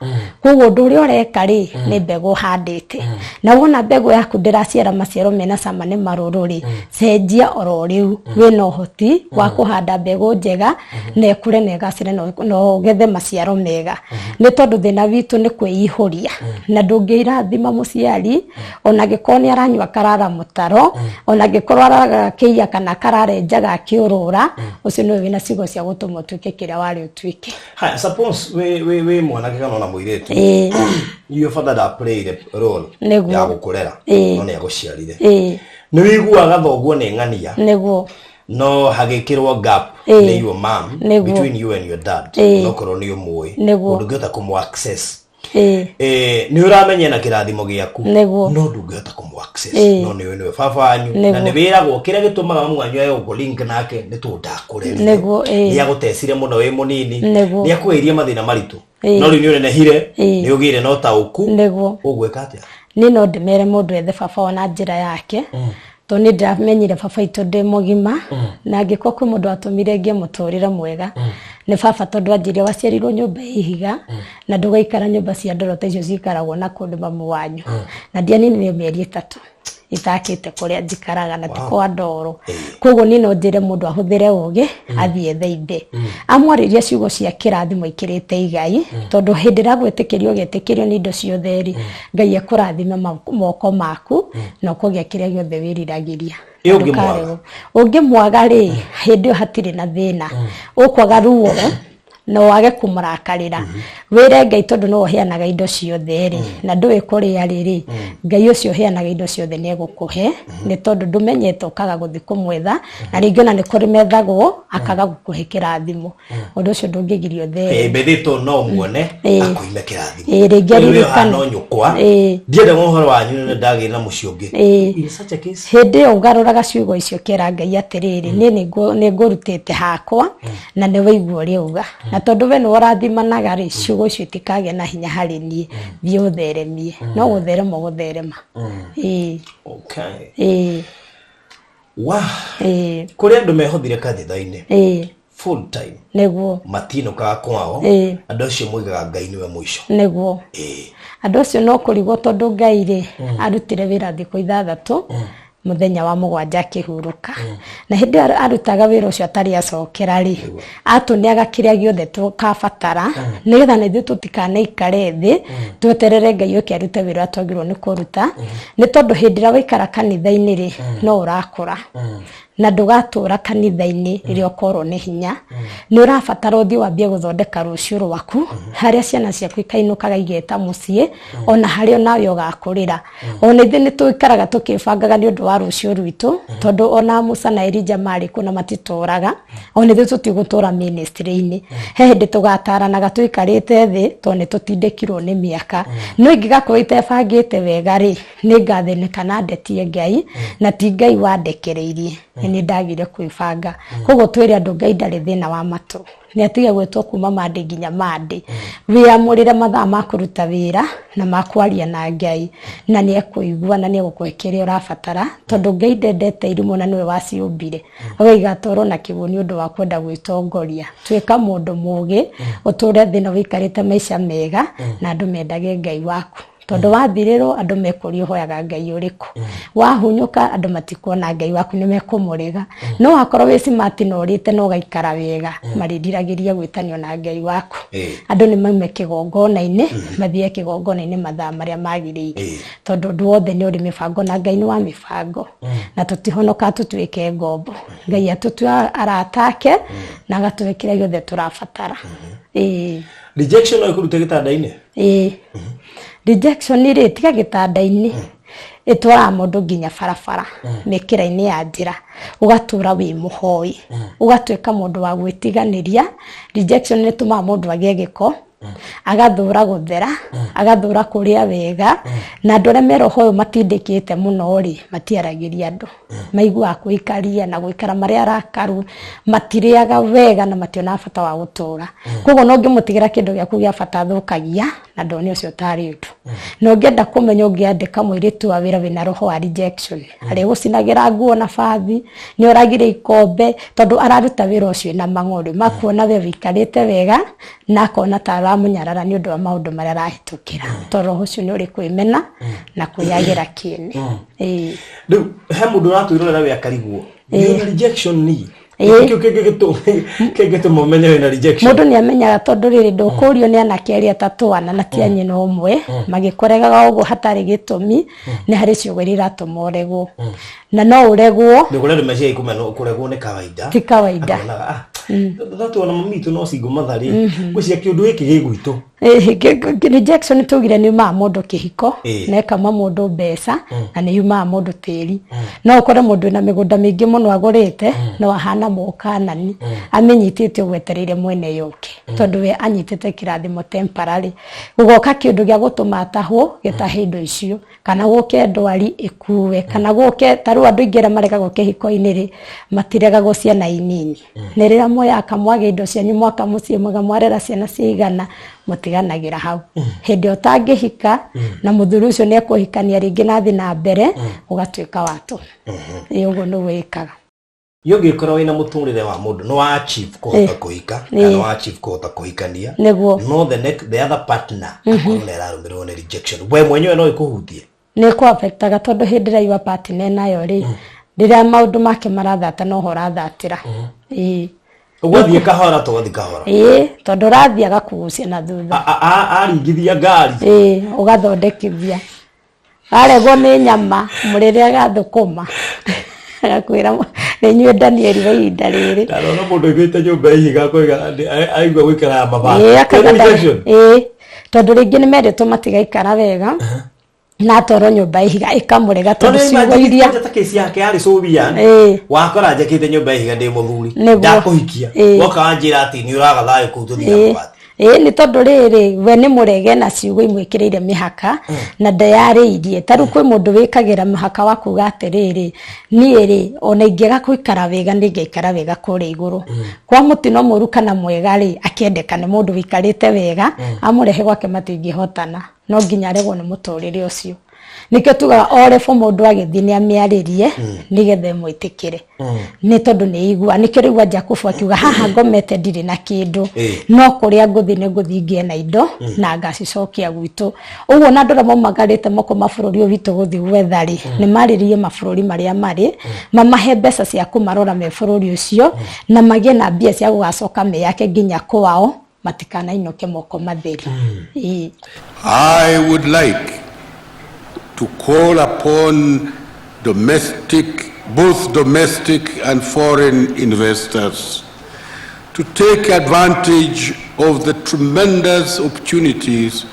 Koguo ũndũ ũrĩa ũreka rĩ, nĩ mbegũ ũhandĩte, na wona mbegũ yaku ndĩraciara maciaro mena cama nĩ marũrũ rĩ, cenjia oro rĩu. Wĩna ũhoti wa kũhanda mbegũ njega na ĩkũre na ĩgacĩre na ũgethe maciaro mega. Nĩ tondũ thĩna witũ nĩ kwĩihũria, na ndũngĩrathima mũciari ona angĩkorwo nĩ aranyua karara mũtaro, ona angĩkorwo araraga kĩiya kana kararenjaga akĩũrũra, ũcio nĩwe wĩna ciugo cia gũtũma ũtuĩke kĩrĩa warĩ ũtuĩke. Haya, suppose wĩ mwanake kana ona mũirĩtu, your father that played a role ya gũkũrera, no nĩ agũciarire, nĩ wĩiguaga thoguo nĩ ng'ania, nĩguo no hagĩkĩrwo gap nĩ your mom between you and your dad, no korwo nĩ ũmũĩ ndũngĩhota kũmũ access, nĩ ũramenya na kĩrathimo gĩaku, no ndũngĩhota kũmũ access, no nĩwe nĩwe baba wanyu, na nĩ wĩragwo kĩrĩa gĩtũmaga mamu wanyu ae gũkũ nake nĩ tondũ ndakũrerire, nĩ agũtecire mũno wĩ mũnini, nĩ akũgeirie mathĩna maritũ, no rĩu nĩ ũnenehire, nĩ ũgĩire na ũtaũku, ũgwĩka atĩa? Niĩ no ndĩmere mũndũ ethe baba wao na njĩra yake, Tondũ nĩ ndĩramenyire baba witũ ndĩ mũgima, na angĩkorwo kwĩ mũndũ watũmire ngĩe mũtũrĩre mwega nĩ baba, tondũ anjĩrire waciarirwo nyũmba ya ihiga na ndũgaikara nyũmba cia ndoro ta icio ciikaragwo na kũndũ mamu wanyu. Na ndianinire mĩeri 3 itakĩte kũrĩa njikaraga na ti kwa ndoro. Koguo niĩ no njĩre mũndũ ahũthĩre ũgĩ athiĩ ethe ithe, amwarĩrie ciugo cia kĩrathimo ikĩrĩte igai, tondũ hĩndĩ ĩrĩa gwĩtĩkĩrio ũgetĩkĩrio nĩ indo ciothe rĩ, Ngai ekũrathime moko maku na ũkũgĩa kĩrĩa gĩothe wĩriragĩria. Ĩ ũngĩmwaga? Ũngĩmwaga rĩ, hĩndĩ ĩyo hatirĩ na thĩna, ũkwaga ruo na wage kũmũrakarĩra, wĩre Ngai tondũ nĩwe ũheanaga indo ciothe rĩ, na ndũĩ kũrĩa rĩ rĩ, Ngai ũcio ũheanaga indo ciothe nĩ egũkũhe, nĩ tondũ ndũmenyete ũkaga gũthiĩ kũmwetha, na rĩngĩ ona nĩ kũrĩ methagwo akaga gũkũhe kĩrathimo. Ũndũ ũcio ndũngĩgirio there. Mbethĩtwo no muone akuime kĩrathimo. Rĩngĩ Rĩu aririkane. ũhana nyũkwa ndiendaga ũhoro wanyu nĩ ndagĩra na mũciĩ ũngĩ. In such a case, Hĩndĩ ĩyo ũgarũraga ciugo icio ũkera Ngai atĩrĩrĩ, niĩ nĩ ngũrutĩte hakwa na nĩ waigua ũrĩa uga, na tondũ we nĩwe ũrathimanaga rĩ, ciugo icio itikagĩa na hinya harĩ niĩ, thiĩ ũtheremie. No gũtherema ũgũtherema. Ĩĩ. Okay. Ĩĩ. Wa Ĩĩ. kũrĩ andũ mehothire kanitha-inĩ full time, Nĩguo. matinũkaga kwao. Andũ acio moigaga Ngai nĩwe mũico. Nĩguo. Andũ acio no kũrigwo, tondũ Ngai rĩ, arutire wĩra thikũ 6, mũthenya wa 7 akĩhurũka, na hĩndĩ ĩyo arutaga wĩra ũcio atarĩ acokera rĩ, atũneaga kĩrĩa gĩothe tũkabatara, nĩgetha na ithuĩ tũtikanaikare thĩ tweterere Ngai oke arute wĩra ũrĩa twagĩrĩirwo nĩ kũruta. Nĩ tondũ hĩndĩ ĩrĩa waikara kanitha-inĩ rĩ, no ũrakũra, na ndũgatũra kanitha-inĩ rĩrĩa ũkorwo nĩ hinya. Nĩ ũrabatara ũthiĩ wambie gũthondeka rũciũ rwaku, harĩa ciana ciaku ikainũkaga igeta mũciĩ, ona harĩa onawe ũgakũrĩra. Ona ithuĩ nĩ tũikaraga tũkĩbangaga nĩ ũndũ wa rũciũ rwitũ, tondũ ona Musa na Elija marĩ kuo na matitũraga, ona ithuĩ tũtigũtũra ministry-inĩ. He hĩndĩ tũgataranaga tũikarĩte thĩ, tondũ nĩ tũtindĩkirwo nĩ mĩaka. No ingĩgakorwo itebangĩte wega rĩ, nĩ ngathĩnĩka na ndetie Ngai, na ti Ngai wandekereirie, nĩ ndagire kwĩbanga. Koguo twĩre andũ Ngai ndarĩ thĩna wa matũ, nĩ atige gwĩtwo kuma Monday nginya Monday. Wĩamũrĩre mathaa ma kũruta wĩra na ma kwaria na Ngai, na nĩ ekũigua na nĩ egũkũhe kĩrĩa ũrabatara, tondũ Ngai ndendete irimũ na nĩwe waciũmbire. Ũgaiga toro na kĩguũ nĩ ũndũ wa kwenda gwĩtongoria. Tuĩka mũndũ mũgĩ, ũtũre thĩ na ũikarĩte maica mega, na andũ mendage Ngai waku, tondũ wathirĩrwo andũ mekũria ũhoyaga Ngai ũrĩkũ, wahunyũka andũ matikuona Ngai waku, nĩ mekũmũrega. No wakorwo wĩ smart na ũrĩte na ũgaikara wega, marĩndiragĩria gwĩtanio na Ngai waku. Andũ nĩ maume kĩgongona-inĩ, mathiĩ kĩgongona-inĩ mathaa marĩa magĩrĩire, tondũ ũndũ wothe nĩ ũrĩ mĩbango na Ngai nĩ wa mĩbango, na tũtihonoka tũtuĩke ngombo. Ngai atũtua arata ake na agatũhe kĩrĩa gĩothe tũrabatara. Ĩĩ. Rejection no ĩkũrute gĩtanda-inĩ? Ĩĩ, rejection rĩ, tiga gĩtanda-inĩ, ĩtwaraga mũndũ nginya barabara, mĩkĩra-inĩ ya njĩra, ũgatũra wĩ mũhoi, ũgatuĩka mũndũ wa gwĩtiganĩria. Rejection nĩ ĩtũmaga mũndũ agĩe gĩko, agathũra gũthera, agathũra kũrĩa wega, na andũ arĩa me roho ũyũ matindĩkĩte mũno rĩ, matiaragĩria andũ, maiguaga kwĩikaria na gũikara marĩ arakaru, matirĩaga wega na mationaga bata wa gũtũra. Koguo no ũngĩmũtigĩra kĩndũ gĩaku gĩa bata, athũkagia na ndone ũcio tarĩ ũndũ. Na ũngĩenda kũmenya, ũngĩandĩka mũirĩtu wa wĩra wĩna roho wa rejection, arĩgũcinagĩra nguo na bathi, nĩ oragire ikombe, tondũ araruta wĩra ũcio na mang'ũrĩ makuona we wĩikarĩte wega, na akona ta aramũnyarara nĩ ũndũ wa maũndũ marĩa arahĩtũkĩra, tondũ roho ũcio nĩ ũrĩ kwĩmena na kwĩyagĩra kĩene. Ĩĩ. Rĩu he mũndũ ũratwĩrorera we akarigwo wĩna rejection ni kĩu kĩngĩtũma ũmenye wĩna rejection? Mũndũ nĩ amenyaga, tondũ rĩrĩ, ndũkũrio nĩ anake erĩ atatũ ana na ti a nyina ũmwe magĩkũregaga ũguo hatarĩ gĩtũmi. Nĩ harĩ ciugo iria iratũma ũregwo, na no ũregwo. Nĩ kũrĩ andũ meciagia kũregwo nĩ kawaida. Ti kawaida. Akonaga, "Ah, tatuona mami witũ no single mother rĩ, ngwĩciria kĩũndũ gĩkĩ gĩ gwitũ." Rejection tugire nĩ yumaga mũndũ kĩhiko, na ĩkauma mũndũ mbeca, na nĩ yumaga mũndũ tĩri. No ũkore mũndũ wĩna mĩgũnda mĩingĩ mũno agũrĩte, no ahana mũkanani amĩnyitĩte ũgwetereire mwene yũke, tondũ we anyitĩte kĩrathimo temporary. Gũgoka kĩũndũ gĩa gũtũma atahwo, gĩtahe indo icio, kana gũke ndwari ĩkue, kana gũke ta rĩu andũ aingĩ arĩa maregagwo kĩhiko-inĩ rĩ, matiregagwo ciana inini. Nĩ rĩrĩa moyaga kamwage indo cianyu, mwaka mũciĩ mwega, mwarera ciana cigana. Mũtiganagĩra hau hĩndĩ ĩyo ũtangĩhika na mũthuri ũcio nĩ ekũhikania rĩngĩ na thiĩ na mbere, ũgatuĩka wa tũhũ. Ĩĩ, ũguo nĩguo ĩkaga. Iyo ũngĩkorwo wĩna mũtũrĩre wa mũndũ no wa achieve kũhota kũhika kana wa achieve kũhota kũhikania, no the next, the other partner akorwo nĩ ararũmĩrĩrwo nĩ rejection, we mwenyewe no ĩkũhutie? Nĩ kũ affectaga, tondũ hĩndĩ ĩrĩa your partner nayo rĩ, rĩrĩa maũndũ make marathata noho ũrathatĩra. Ĩĩ. Ũgathiĩ kahora, tũgathiĩ kahora. Ĩĩ, tondũ ũrathiĩ agakũgucia na thutha. Aringithia ngari. Ĩĩ, ũgathondekithia. Aregwo nĩ nyama, mũrĩrĩaga thũkũma, agakwĩra nĩ inyuĩ Danieli wa ihinda rĩrĩ. Ndarona mũndũ aigĩte nyũmba ya ihiga akoiga aigua gũikara ya mabati. Ĩĩ, akauga Nĩ rejection. Ĩĩ, tondũ rĩngĩ nĩ merĩtwo matigaikara wega, na atwarwo nyũmba ya ihiga ĩkamũrega, tondũ ciugo iria ta kesi yake yarĩ Sovian, wakora njakĩte nyũmba ya ihiga ndĩ mũthuri, ndakũhikia, woka wanjĩra atĩ nĩ ũraga thayũ kũu, tũthiĩ na mabati. Ĩĩ, nĩ tondũ rĩrĩ, we nĩ mũrege na ciugo imwĩkĩrĩire mĩhaka na ndeyarĩirie. Ta rĩu kwĩ mũndũ wĩkagĩra mũhaka wa kuga atĩrĩrĩ, niĩ rĩ, ona ingĩaga gũikara wega, nĩ ngaikara wega kũrĩa igũrũ. Kwa mũtino mũru kana mwega rĩ, akĩendeka nĩ mũndũ wĩikarĩte wega, amũrehe gwake matingĩhotana, no nginya aregwo nĩ mũtũrĩre ũcio. Nĩkĩo tugaga o level mũndũ agĩthiĩ nĩ amĩarĩrie nĩgetha ĩmwĩtĩkĩre, nĩ tondũ nĩ igua. Nĩkĩo rĩu Jakubu akiuga, haha ngomete ndirĩ na kĩndũ, no kũrĩa ngũthiĩ nĩ ngũthiĩ ngĩe na indo na ngacicokia gwitũ. Ũguo na andũ arĩa maumagarĩte moko mabũrũri ũyũ witũ gũthiĩ gwetha rĩ, nĩ marĩrie mabũrũri marĩa marĩ, mamahe mbeca cia kũmarora me bũrũri ũcio, na magĩe na mbia cia gũgacoka meyake nginya kwao, matikanainũke moko matheri. Ĩĩ. I would like to call upon domestic, both domestic and foreign investors to take advantage of the tremendous opportunities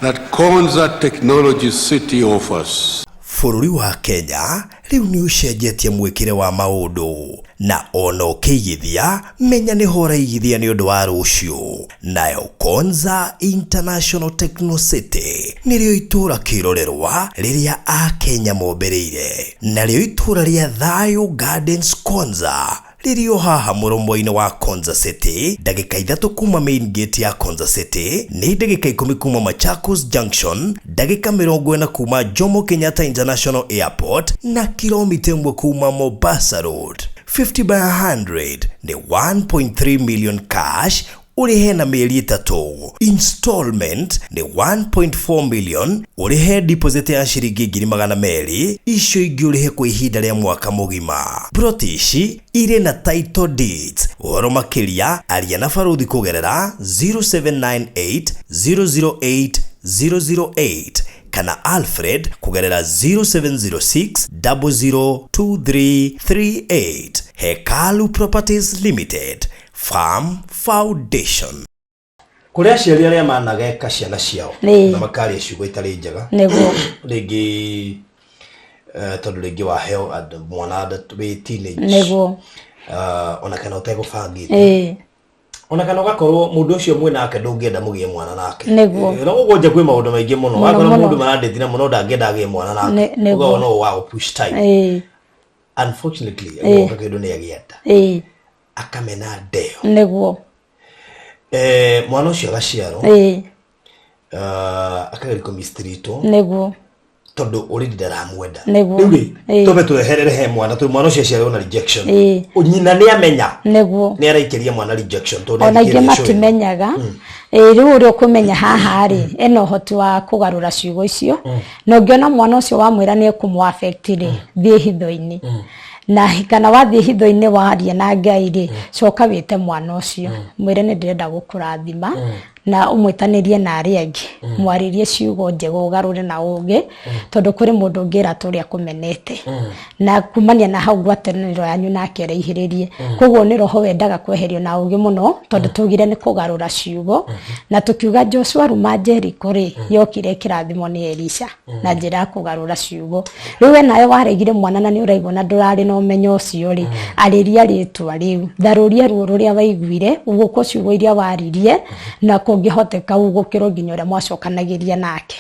that Konza Technology City offers. Bũrũri wa Kenya rĩu nĩ ũcenjetie mwĩkĩre wa maũndũ, na ona ũkĩigithia, menya nĩho ũraigithia nĩ ũndũ wa rũciũ. Nayo Konza International Techno City nĩrĩo itũũra kĩrorerwa rĩrĩa Akenya mombereire, narĩo itũũra rĩa Thayo Gardens Konza rĩrĩ o haha mũromo-inĩ wa Konza City, ndagĩka 3 kuma main gate ya Konza City, nĩ ndagĩka 10 kuma Machakos Junction, ndagĩka 40 kuma Jomo Kenyatta International Airport, na kilomita 1 kuma Mombasa Road. 50 by 100 nĩ 1.3 million cash, ũrĩhe na mĩeri 3. Installment nĩ 1.4 million, ũrĩhe deposit ya ciringi 200,000, icio ingĩ ũrĩhe kwa ihinda rĩa mwaka mũgima. Ploti ici irĩ na title deeds. Ũhoro makĩria, aria na baruthi kũgerera 0798 008 008 kana Alfred kũgerera 0706 002338. Hekalu Properties Limited, Farm Foundation. Kũrĩ aciari arĩa manageka ciana ciao na makaria ciugo itarĩ njega, rĩngĩ tondũ rĩngĩ waheo mwana wĩ teenage, ona kana ũtegũbangĩte, ona kana ũgakorwo mũndũ ũcio mwĩ nake ndũngĩenda mũgĩe mwana nake. No ũguo nja kwĩ maũndũ maingĩ mũno. Wakorwo mũndũ marandĩtire mũno ndangĩenda agĩe mwana nake, ũgakorwo no wa push time. Unfortunately ũgoka kĩndũ nĩ agĩenda, akamena ndeo. Mwana ũcio agaciarwo, akageria kũmistreatwo, tondũ already ndaramwenda. Rĩu rĩ, tũbe tweherere he mwana, tondũ mwana ũcio aciarwo na rejection. Nyina nĩ amenya nĩ araikĩria mwana rejection, tondũ ona ingĩ nĩathikĩrĩria show ĩno. Matimenyaga. Ĩĩ, rĩu ũrĩa ũkũmenya haha rĩ, ena ũhoti wa kũgarũra ciugo icio, na ũngĩona mwana ũcio wamwĩra nĩ ekũmũ affect rĩ, thiĩ hitho-inĩ, na kana wathiĩ hitho-inĩ waria na Ngai rĩ, coka wĩte mwana ũcio, mwĩre nĩ ndĩrenda gũkũrathima, na ũmwĩtanĩrie na arĩa angĩ, mwarĩrie ciugo njega, ũgarũre na ũgĩ, tondũ kũrĩ mũndũ ũngĩra tũrĩa kũmenete, na kumania na hau ngwatanĩro yanyu nake ĩraihĩrĩrie. Koguo nĩ roho wendaga kweherio na ũgĩ mũno, tondũ tugire nĩ kũgarũra ciugo, na tukiuga Joshua ruma Jericho rĩ, yokire kĩrathimo nĩ Elisha na njĩra ya kũgarũra ciugo. Rĩu we nawe waregire mwana na nĩ ũraigua na ndũrarĩ na ũmenyo ũcio rĩ, arĩria rĩtwa rĩu, tharũria ruo rũrĩa waiguire, gũkũ ciugo iria waririe na Kũngĩhoteka ũgũkĩrwo nginya ũrĩa mwacokanagĩria nake,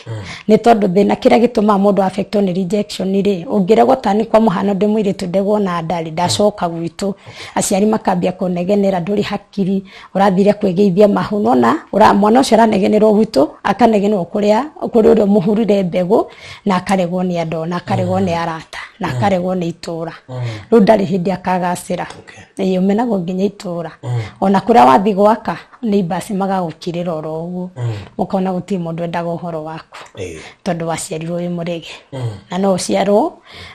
nĩ tondũ thĩna kĩrĩa gĩtũmaga mũndũ affectwo nĩ rejection rĩ, ũngĩregwo tani kwa mũhano, ndĩ mũirĩtu ndegwo na ndarĩ ndacoka gwitũ, aciari makambia kũnegenera, ndũrĩ hakiri, ũrathire kwĩgĩithia mahu. Nona mwana ũcio aranegenerwo gwitũ, akanegenerwo kũrĩa kũrĩ ũrĩa ũmũhurire mbegũ, na akaregwo nĩ andũ, na akaregwo nĩ arata, na akaregwo nĩ itũra. Rĩu ndarĩ hĩndĩ akagacĩra. Ĩĩ, ũmenagwo nginya itũra, ona kũrĩa wathiĩ gwaka neighbors magagũkirĩra oro ũguo, ũkona gũtirĩ mũndũ endaga ũhoro waku, tondũ waciarirwo wĩ mũrege. Na no ũciarwo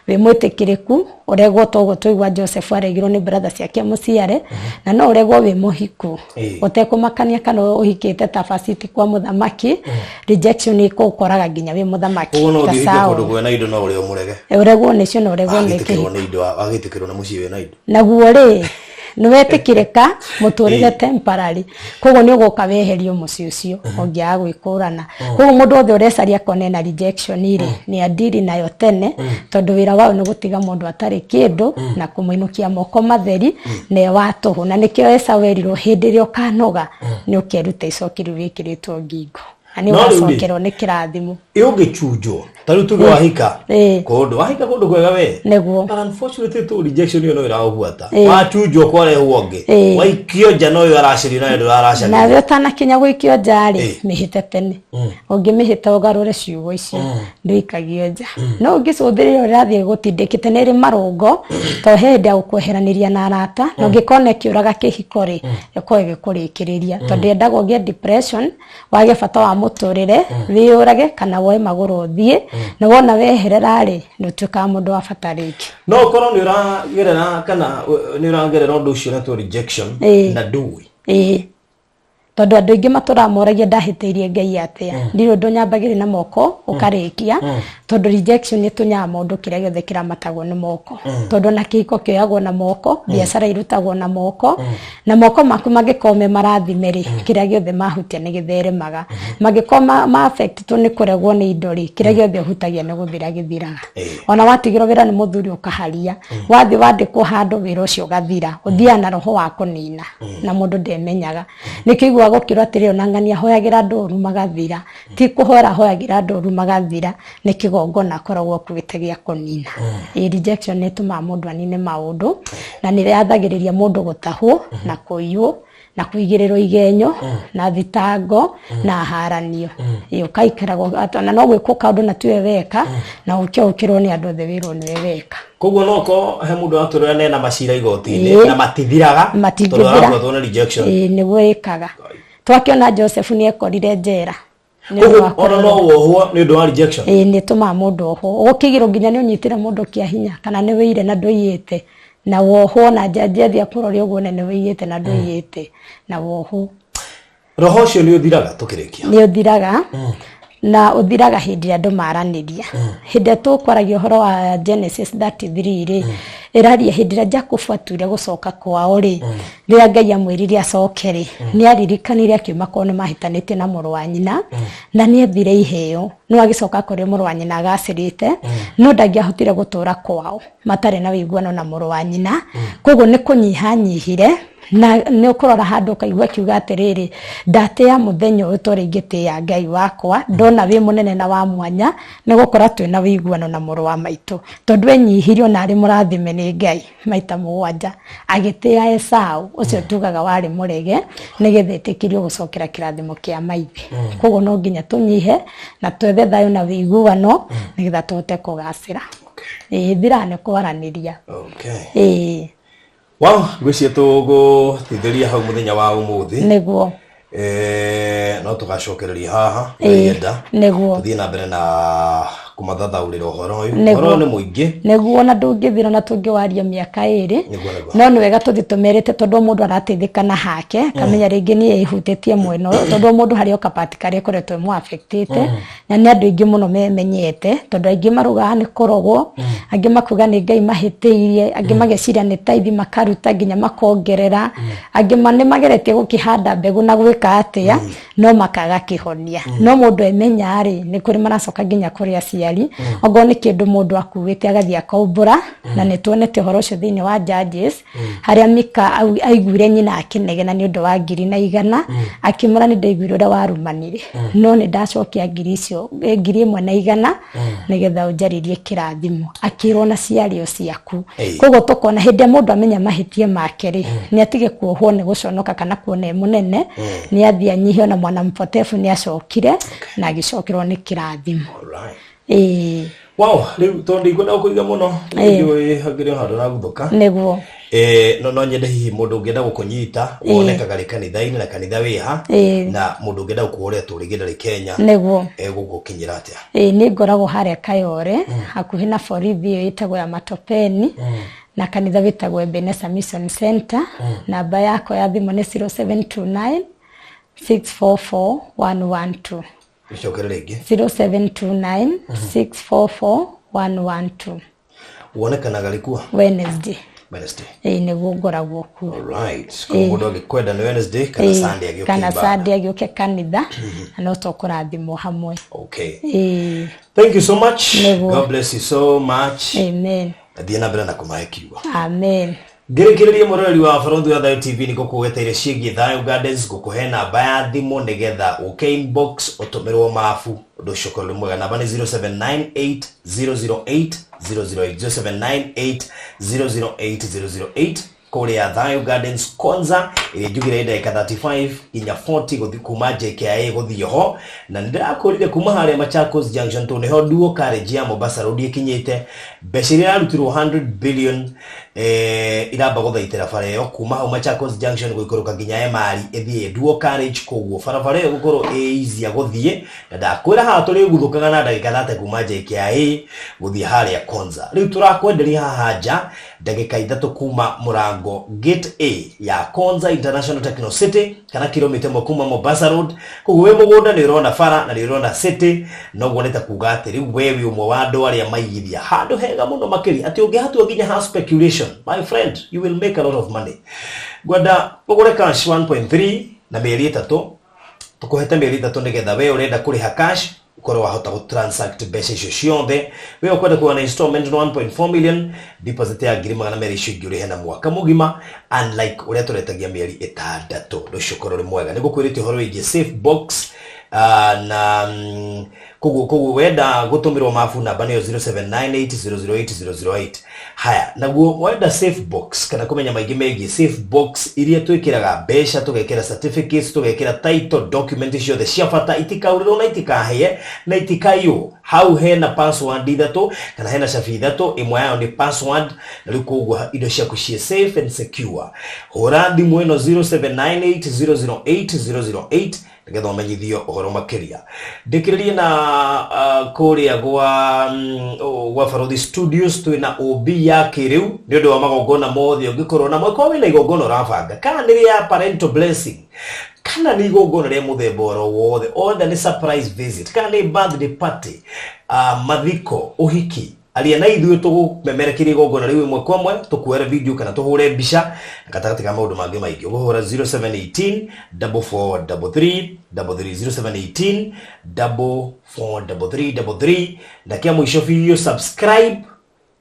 wĩ mwĩtĩkĩrĩku ũregwo, toguo twaigua Joseph aregirwo nĩ brother ciake mũciare. Na no ũregwo wĩ mũhiku, ũtekũmakania kana ũhikĩte ta Vashti kwa mũthamaki. Rejection ĩkũkoraga nginya wĩ mũthamaki. Koguo no ta ũthiĩ ũhike Saul. kũndũ kwĩna indo no ũrĩa ũmũrege. Ũregwo nĩcio na ũregwo nĩ Wagĩtĩkĩrwo kĩhiko. nĩ indo, wagĩtĩkĩrwo na mũciĩ wĩna indo. Naguo rĩ, nĩ wetĩkĩrĩka mũtũrĩre temporary, koguo nĩ ũgũka weherio mũciĩ ũcio ũngĩaga gwĩkũrana. Koguo mũndũ wothe ũrecaria akona ena rejection rĩ, nĩ adiri nayo tene, tondũ wĩra wayo nĩ gũtiga mũndũ atarĩ kĩndũ na kũmũinũkia moko matheri na e wa tũhũ. Na nĩkĩo Esau erirwo, hĩndĩ ĩrĩa ũkanoga nĩ ũkeruta icoki rĩu wĩkĩrĩtwo ngingo na nĩ No rĩu rĩ, ũgacokerwo nĩ kĩrathimo. Ĩ ũngĩchunjwo, ta rĩu tuge wahika kũndũ, wahika kũndũ kwega we, Nĩguo. but unfortunately tu rejection ĩyo no ĩragũbuata. Wachunjwo kwarehwo ũngĩ, waikio nja na ũyũ aracĩrio nawe ndũraracagĩrio. Nawe ũtanakinya gũikio nja rĩ, mĩhĩte tene. Ũngĩmĩhĩta ũgarũre ciugo icio, ndũikagio nja. No ũngĩcũthĩrĩria ũrathiĩ gũtindĩkĩte nĩ ĩrĩ marũngo, to he hĩndĩ ya gũkweheranĩria na arata, na ũngĩkona ĩkĩũraga kĩhiko rĩ, ĩkorwo ĩgĩkũrĩkĩrĩria, tondũ yendaga ũgĩe depression, wage bata wa mũtũrĩre, wĩyũrage kana woe magũrũ ũthiĩ. Na wona weherera rĩ, nĩ ũtuĩkaga mũndũ wa bata rĩngĩ. No ũkorwo nĩ ũragerera kana nĩ ũragerera ũndũ ũcio ũretwo rejection na ndũĩ. Ĩĩ, tondũ andũ aingĩ matũraga moragia, ndahĩtĩirie Ngai atĩa? Ndirĩ ũndũ nyambagĩrĩ na moko ũkarĩkia, tondũ rejection nĩ ĩtũnyaga mũndũ kĩrĩa gĩothe kĩramatagwo nĩ moko, tondũ ona kĩhiko kĩoyagwo na moko, biacara irutagwo na moko, na moko maku mangĩkorwo me marathime rĩ, kĩrĩa gĩothe mahutia nĩ gĩtheremaga. Mangĩkorwo ma affectwo nĩ kũregwo nĩ indo rĩ, kĩrĩa gĩothe ũhutagia nĩ gũthira gĩthiraga. Ona watigĩrwo wĩra nĩ mũthuri, ũkaharia, wathiĩ wandĩkwo handũ, wĩra ũcio ũgathira. Ũthiaga na roho wa kũnina na mũndũ ndemenyaga. Nĩkĩo iguaga gũkĩrwo atĩrĩrĩ, ona ng'ania hoyagĩra andũ ũru magathira. Ti kũhoera hoyagĩra andũ ũru magathira, nĩ kĩgongona akoragwo akuĩte gĩa kũnina. Ĩ rejection nĩ ĩtũmaga mũndũ anine maũndũ, na nĩ yathagĩrĩria mũndũ gũtahwo na kũiywo na kũigĩrĩrwo igenyo na thitango na haranio. Ĩ ũkaikara na no gwĩkwo kaũndũ na tiwe weka, na ũke ũkĩrwo nĩ andũ othe wĩrwo nĩwe weka. Koguo no ko he mũndũ atũrĩra nena macira igoti-inĩ na matithiraga tondũ Matingĩthira. arabuatwo nĩ rejection. Ĩĩ, nĩguo ĩkaga. Twakĩona Joseph nĩ ekorire njera nĩ ũndũ Koguo wa ona no kũregwo. wohwo nĩ ũndũ wa rejection. Ĩĩ, nĩ ĩtũmaga mũndũ ohwo. Ũgũkĩgĩrwo nginya nĩ ũnyitire mũndũ kĩa hinya kana nĩ wĩire na ndũiyĩte, na wohwo, na njanji athiĩ akũrore ũguo nĩ wĩiyĩte na ndũiyĩte, na wohwo. Roho ũcio nĩ ũthiraga tũkĩrĩkia? Nĩ ũthiraga, na ũthiraga hĩndĩ ĩrĩa andũ maranĩria. Hĩndĩ ĩrĩa tũkwaragia ũhoro wa Genesis 33 rĩ, ĩraria hĩndĩ ĩrĩa Jakubu atuire gũcoka kwao rĩ, rĩrĩa Ngai amwĩrire acoke rĩ, nĩ aririkanire akiuma kwao nĩ mahĩtanĩtie na mũrũ wa nyina, na nĩ ethire iheo. No agĩcoka akorire mũrũ wa nyina agacĩrĩte, no ndangĩahotire gũtũra kwao matarĩ na ũiguano na mũrũ wa nyina. Koguo nĩ kũnyihanyihire, na nĩ ũkũrora handũ ũkaigua akiuga atĩrĩrĩ, ndatĩĩa mũthenya ũyũ ta ũrĩa ingĩtĩĩa Ngai wakwa, ndona wĩ mũnene na wa mwanya, nĩ gũkorwo twĩna ũiguano na mũrũ wa maitũ, tondũ enyihirie ona arĩ mũrathime nĩ Ngai maita 7, agĩtĩĩa Esau ũcio tugaga warĩ mũrege, nĩgetha ĩtĩkĩrio gũcokera kĩrathimo kĩa maithe. Koguo no nginya tũnyihe na twethe thayũ na ũiguano nĩgetha tũhote kũgacĩra. Ĩĩ, thiraga nĩ kwaranĩria. Ĩĩ. Wow, ngwĩciria tũgũtithĩria hau mũthenya wa ũmũthĩ. Nĩguo. No tũgacokereria haha ngĩenda tũthiĩ na mbere na kũmathathaũrĩra ũhoro ũyũ. Ũhoro ũyũ nĩ mũingĩ. Nĩguo, na ndũngĩthira na tũngĩwaria mĩaka 2. Nĩguo. No nĩ wega tũthiĩ tũmerĩte, tondũ o mũndũ arateithĩka na hake, akamenya rĩngĩ niĩ ĩhutĩtie mwena ũyũ, tondũ o mũndũ harĩ o kapati karĩa ĩkoretwo ĩmũ affectĩte. Na nĩ andũ aingĩ mũno memenyete, tondũ aingĩ marugaga nĩ kũrogwo, angĩ makuga nĩ Ngai mahĩtĩirie, angĩ mageciria nĩ taithi makaruta nginya makongerera, angĩ nĩ mageretie gũkĩhanda mbegũ na gwĩka atĩa, no makaga kĩhonia. No mũndũ emenya rĩ, nĩ kũrĩ maracoka nginya kũrĩ aciari. Aciari, ongorwo nĩ kĩndũ mũndũ akuĩte agathiĩ akaumbũra, na nĩ tuonete ũhoro ũcio thĩinĩ wa Judges, harĩa Mika aiguire nyina akĩnegena nĩ ũndũ wa 1,100, akĩmũra, "Nĩ ndaiguire ũrĩa warumanire, no nĩ ndacokia ngiri icio, 1,100, nĩgetha ũnjarĩrie kĩrathimo." Akĩrwo na ciario ciaku. Koguo tũkona hĩndĩ ĩrĩa mũndũ amenya mahĩtia make rĩ, nĩ atige kuohwo nĩ gũconoka kana kuona e mũnene, nĩ athiĩ anyihie. Ona mwana mpotefu nĩ acokire na agĩcokerwo nĩ kĩrathimo. Ĩĩ. Wow, rĩu tondũ ndikwenda gũkũiga mũno, ndiũĩ hangĩrĩ o handũ raguthũka. Nĩguo. No nyende hihi mũndũ ũngĩenda gũkũnyita, wonekaga rĩ kanitha-inĩ, na kanitha wĩha? Na mũndũ ũngĩenda gũkũhũrĩra tũrĩngĩ ndarĩ Kenya, egũgũkinyĩra atĩa? Ĩĩ, nĩ ngoragwo harĩa Kayore, hakuhĩ na borithi ĩyo ĩtagwo ya Matopeni, na kanitha wĩtagwo Ebenezer Mission Center. Namba yakwa ya thimũ nĩ 0729 644 112. Gĩcokere rĩngĩ. 0729 644 112. Wonekanaga rĩ kuo? Wednesday. Wednesday? Ĩĩ, nĩguo ngoragwo kuo. Alright, koguo mũndũ angĩkwenda nĩ Wednesday kana Sunday agĩũke kana ibada. Sunday agĩũke kanitha, na no tũkũrathimwo hamwe. Ĩĩ. Thank you so much. Nĩguo. God bless you so much. Amen. Thiĩ na mbere na kũmahe kiugo. Amen. Ngĩrĩkĩrĩria, mũroreri wa Barũthi wa Thayũ TV, nĩ gũkũgeteire ciĩgiĩ Thayũ Gardens, gũkũhe namba ya thimũ nĩgetha ũke inbox ũtũmĩrwo mabu, ũndũ ũcio ũkorwo ũrĩ mwega. Namba nĩ 0798 008 008, 0798 008 008, kũrĩa Thayo Gardens Konza, ĩrĩa njugire ndagĩka 35 nginya 40 gũthiĩ kuma JKIA gũthiĩ ho. Na nĩ ndĩrakũrire kuma harĩa Machakos Junction, tondũ nĩho dual carriage ya Mombasa Road ĩkinyĩte. Mbeca iria irarutirwo 100 billion, iramba gũthaitĩra bara ĩyo kuma hau Machakos Junction gũikũrũka nginya Emari, ĩthiĩ dual carriage. Koguo barabara ĩyo gũkorwo ĩ easy ya gũthiĩ. Na ndakwĩra haha tũrĩguthũkaga na ndagĩka 30 kuma JKIA gũthiĩ harĩa Konza. Rĩu tũrakwenderia haha nja, ndagĩka 3 kuma mũrango gate A ya Konza International Techno City, kana kilomita 1 kuma Mombasa Road. Koguo wĩ mũgũnda nĩ ũrona bara na nĩ ũrona city. Noguo nĩ ta kuga atĩ rĩu we wĩ ũmwe wa andũ arĩa maigithia handũ hega mũno makĩria, atĩ ũngĩhatua nginya ha speculation, my friend, you will make a lot of money. Ngwenda ũgũre cash 1.3 na mĩeri 3. Tũkũhete mĩeri 3 nĩgetha we ũrenda kũrĩha cash ũkorwo wahota gũ transact mbeca icio ciothe. We ũkwenda kuona installment no 1.4 million, deposit ya 200,000, icio ingĩ ũrĩhe na mwaka mũgima, unlike ũrĩa tũretagia mĩeri 6. Ũndũ ũcio ũkorwo ũrĩ mwega. Nĩ gũkwĩrĩte ũhoro wĩgiĩ safe box, na koguo wenda gũtũmĩrwo mabu, namba nĩyo 0798008008. Haya, naguo wenda safe box kana kũmenya maingĩ megiĩ safe box iria twĩkĩraga mbeca, tũgekĩra certificates, tũgekĩra title document ciothe cia bata, itikaurĩrwo na itikahĩe na itikaiywo. Hau hena password ithatũ kana hena cabi ithatũ, ĩmwe yayo nĩ password, na rĩu koguo indo ciaku ciĩ safe and secure. Hũra thimũ ĩno 0798008008 nĩgetha ũmenyithio ũhoro makĩria. Ndĩkĩrĩrie na kũrĩa gwa Barothi Studios, twĩna OB ya kĩrĩu nĩ ũndũ wa magongona mothe ũngĩkorwo namo. Ĩkorwo wĩna igongona ũrabanga, kana nĩ rĩa parental blessing, kana nĩ igongona rĩa mũthemba oro wothe, othe nĩ surprise visit, kana nĩ birthday party, mathiko, ũhiki, aria na ithuĩ tũgũmemerekeria igongona rĩu ĩmwe kwa ĩmwe, tũkuoere video kana tũhũre mbica na gatagatĩ ka maũndũ mangĩ maingĩ. Ũkũhũra 0718 4433 33, 0718 443333. Na kĩa mũico biũ, subscribe,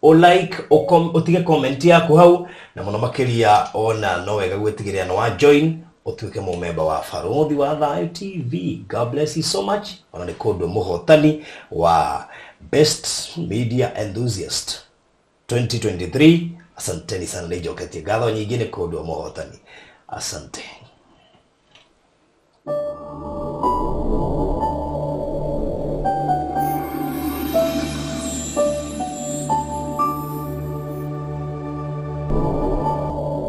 o like, ũtige comment yaku hau, na mũno makĩria ona no wega gwĩtigĩrĩra nĩ wa join ũtuĩke mũmemba wa Barothi wa Thayũ TV. God bless you so much. Ona nĩ kũndũ mũhotani wa Best Media Enthusiast 2023, asanteni sana. Nĩ njoketie ngatho nyingĩ nĩ kũndũ mũhotani. Asante.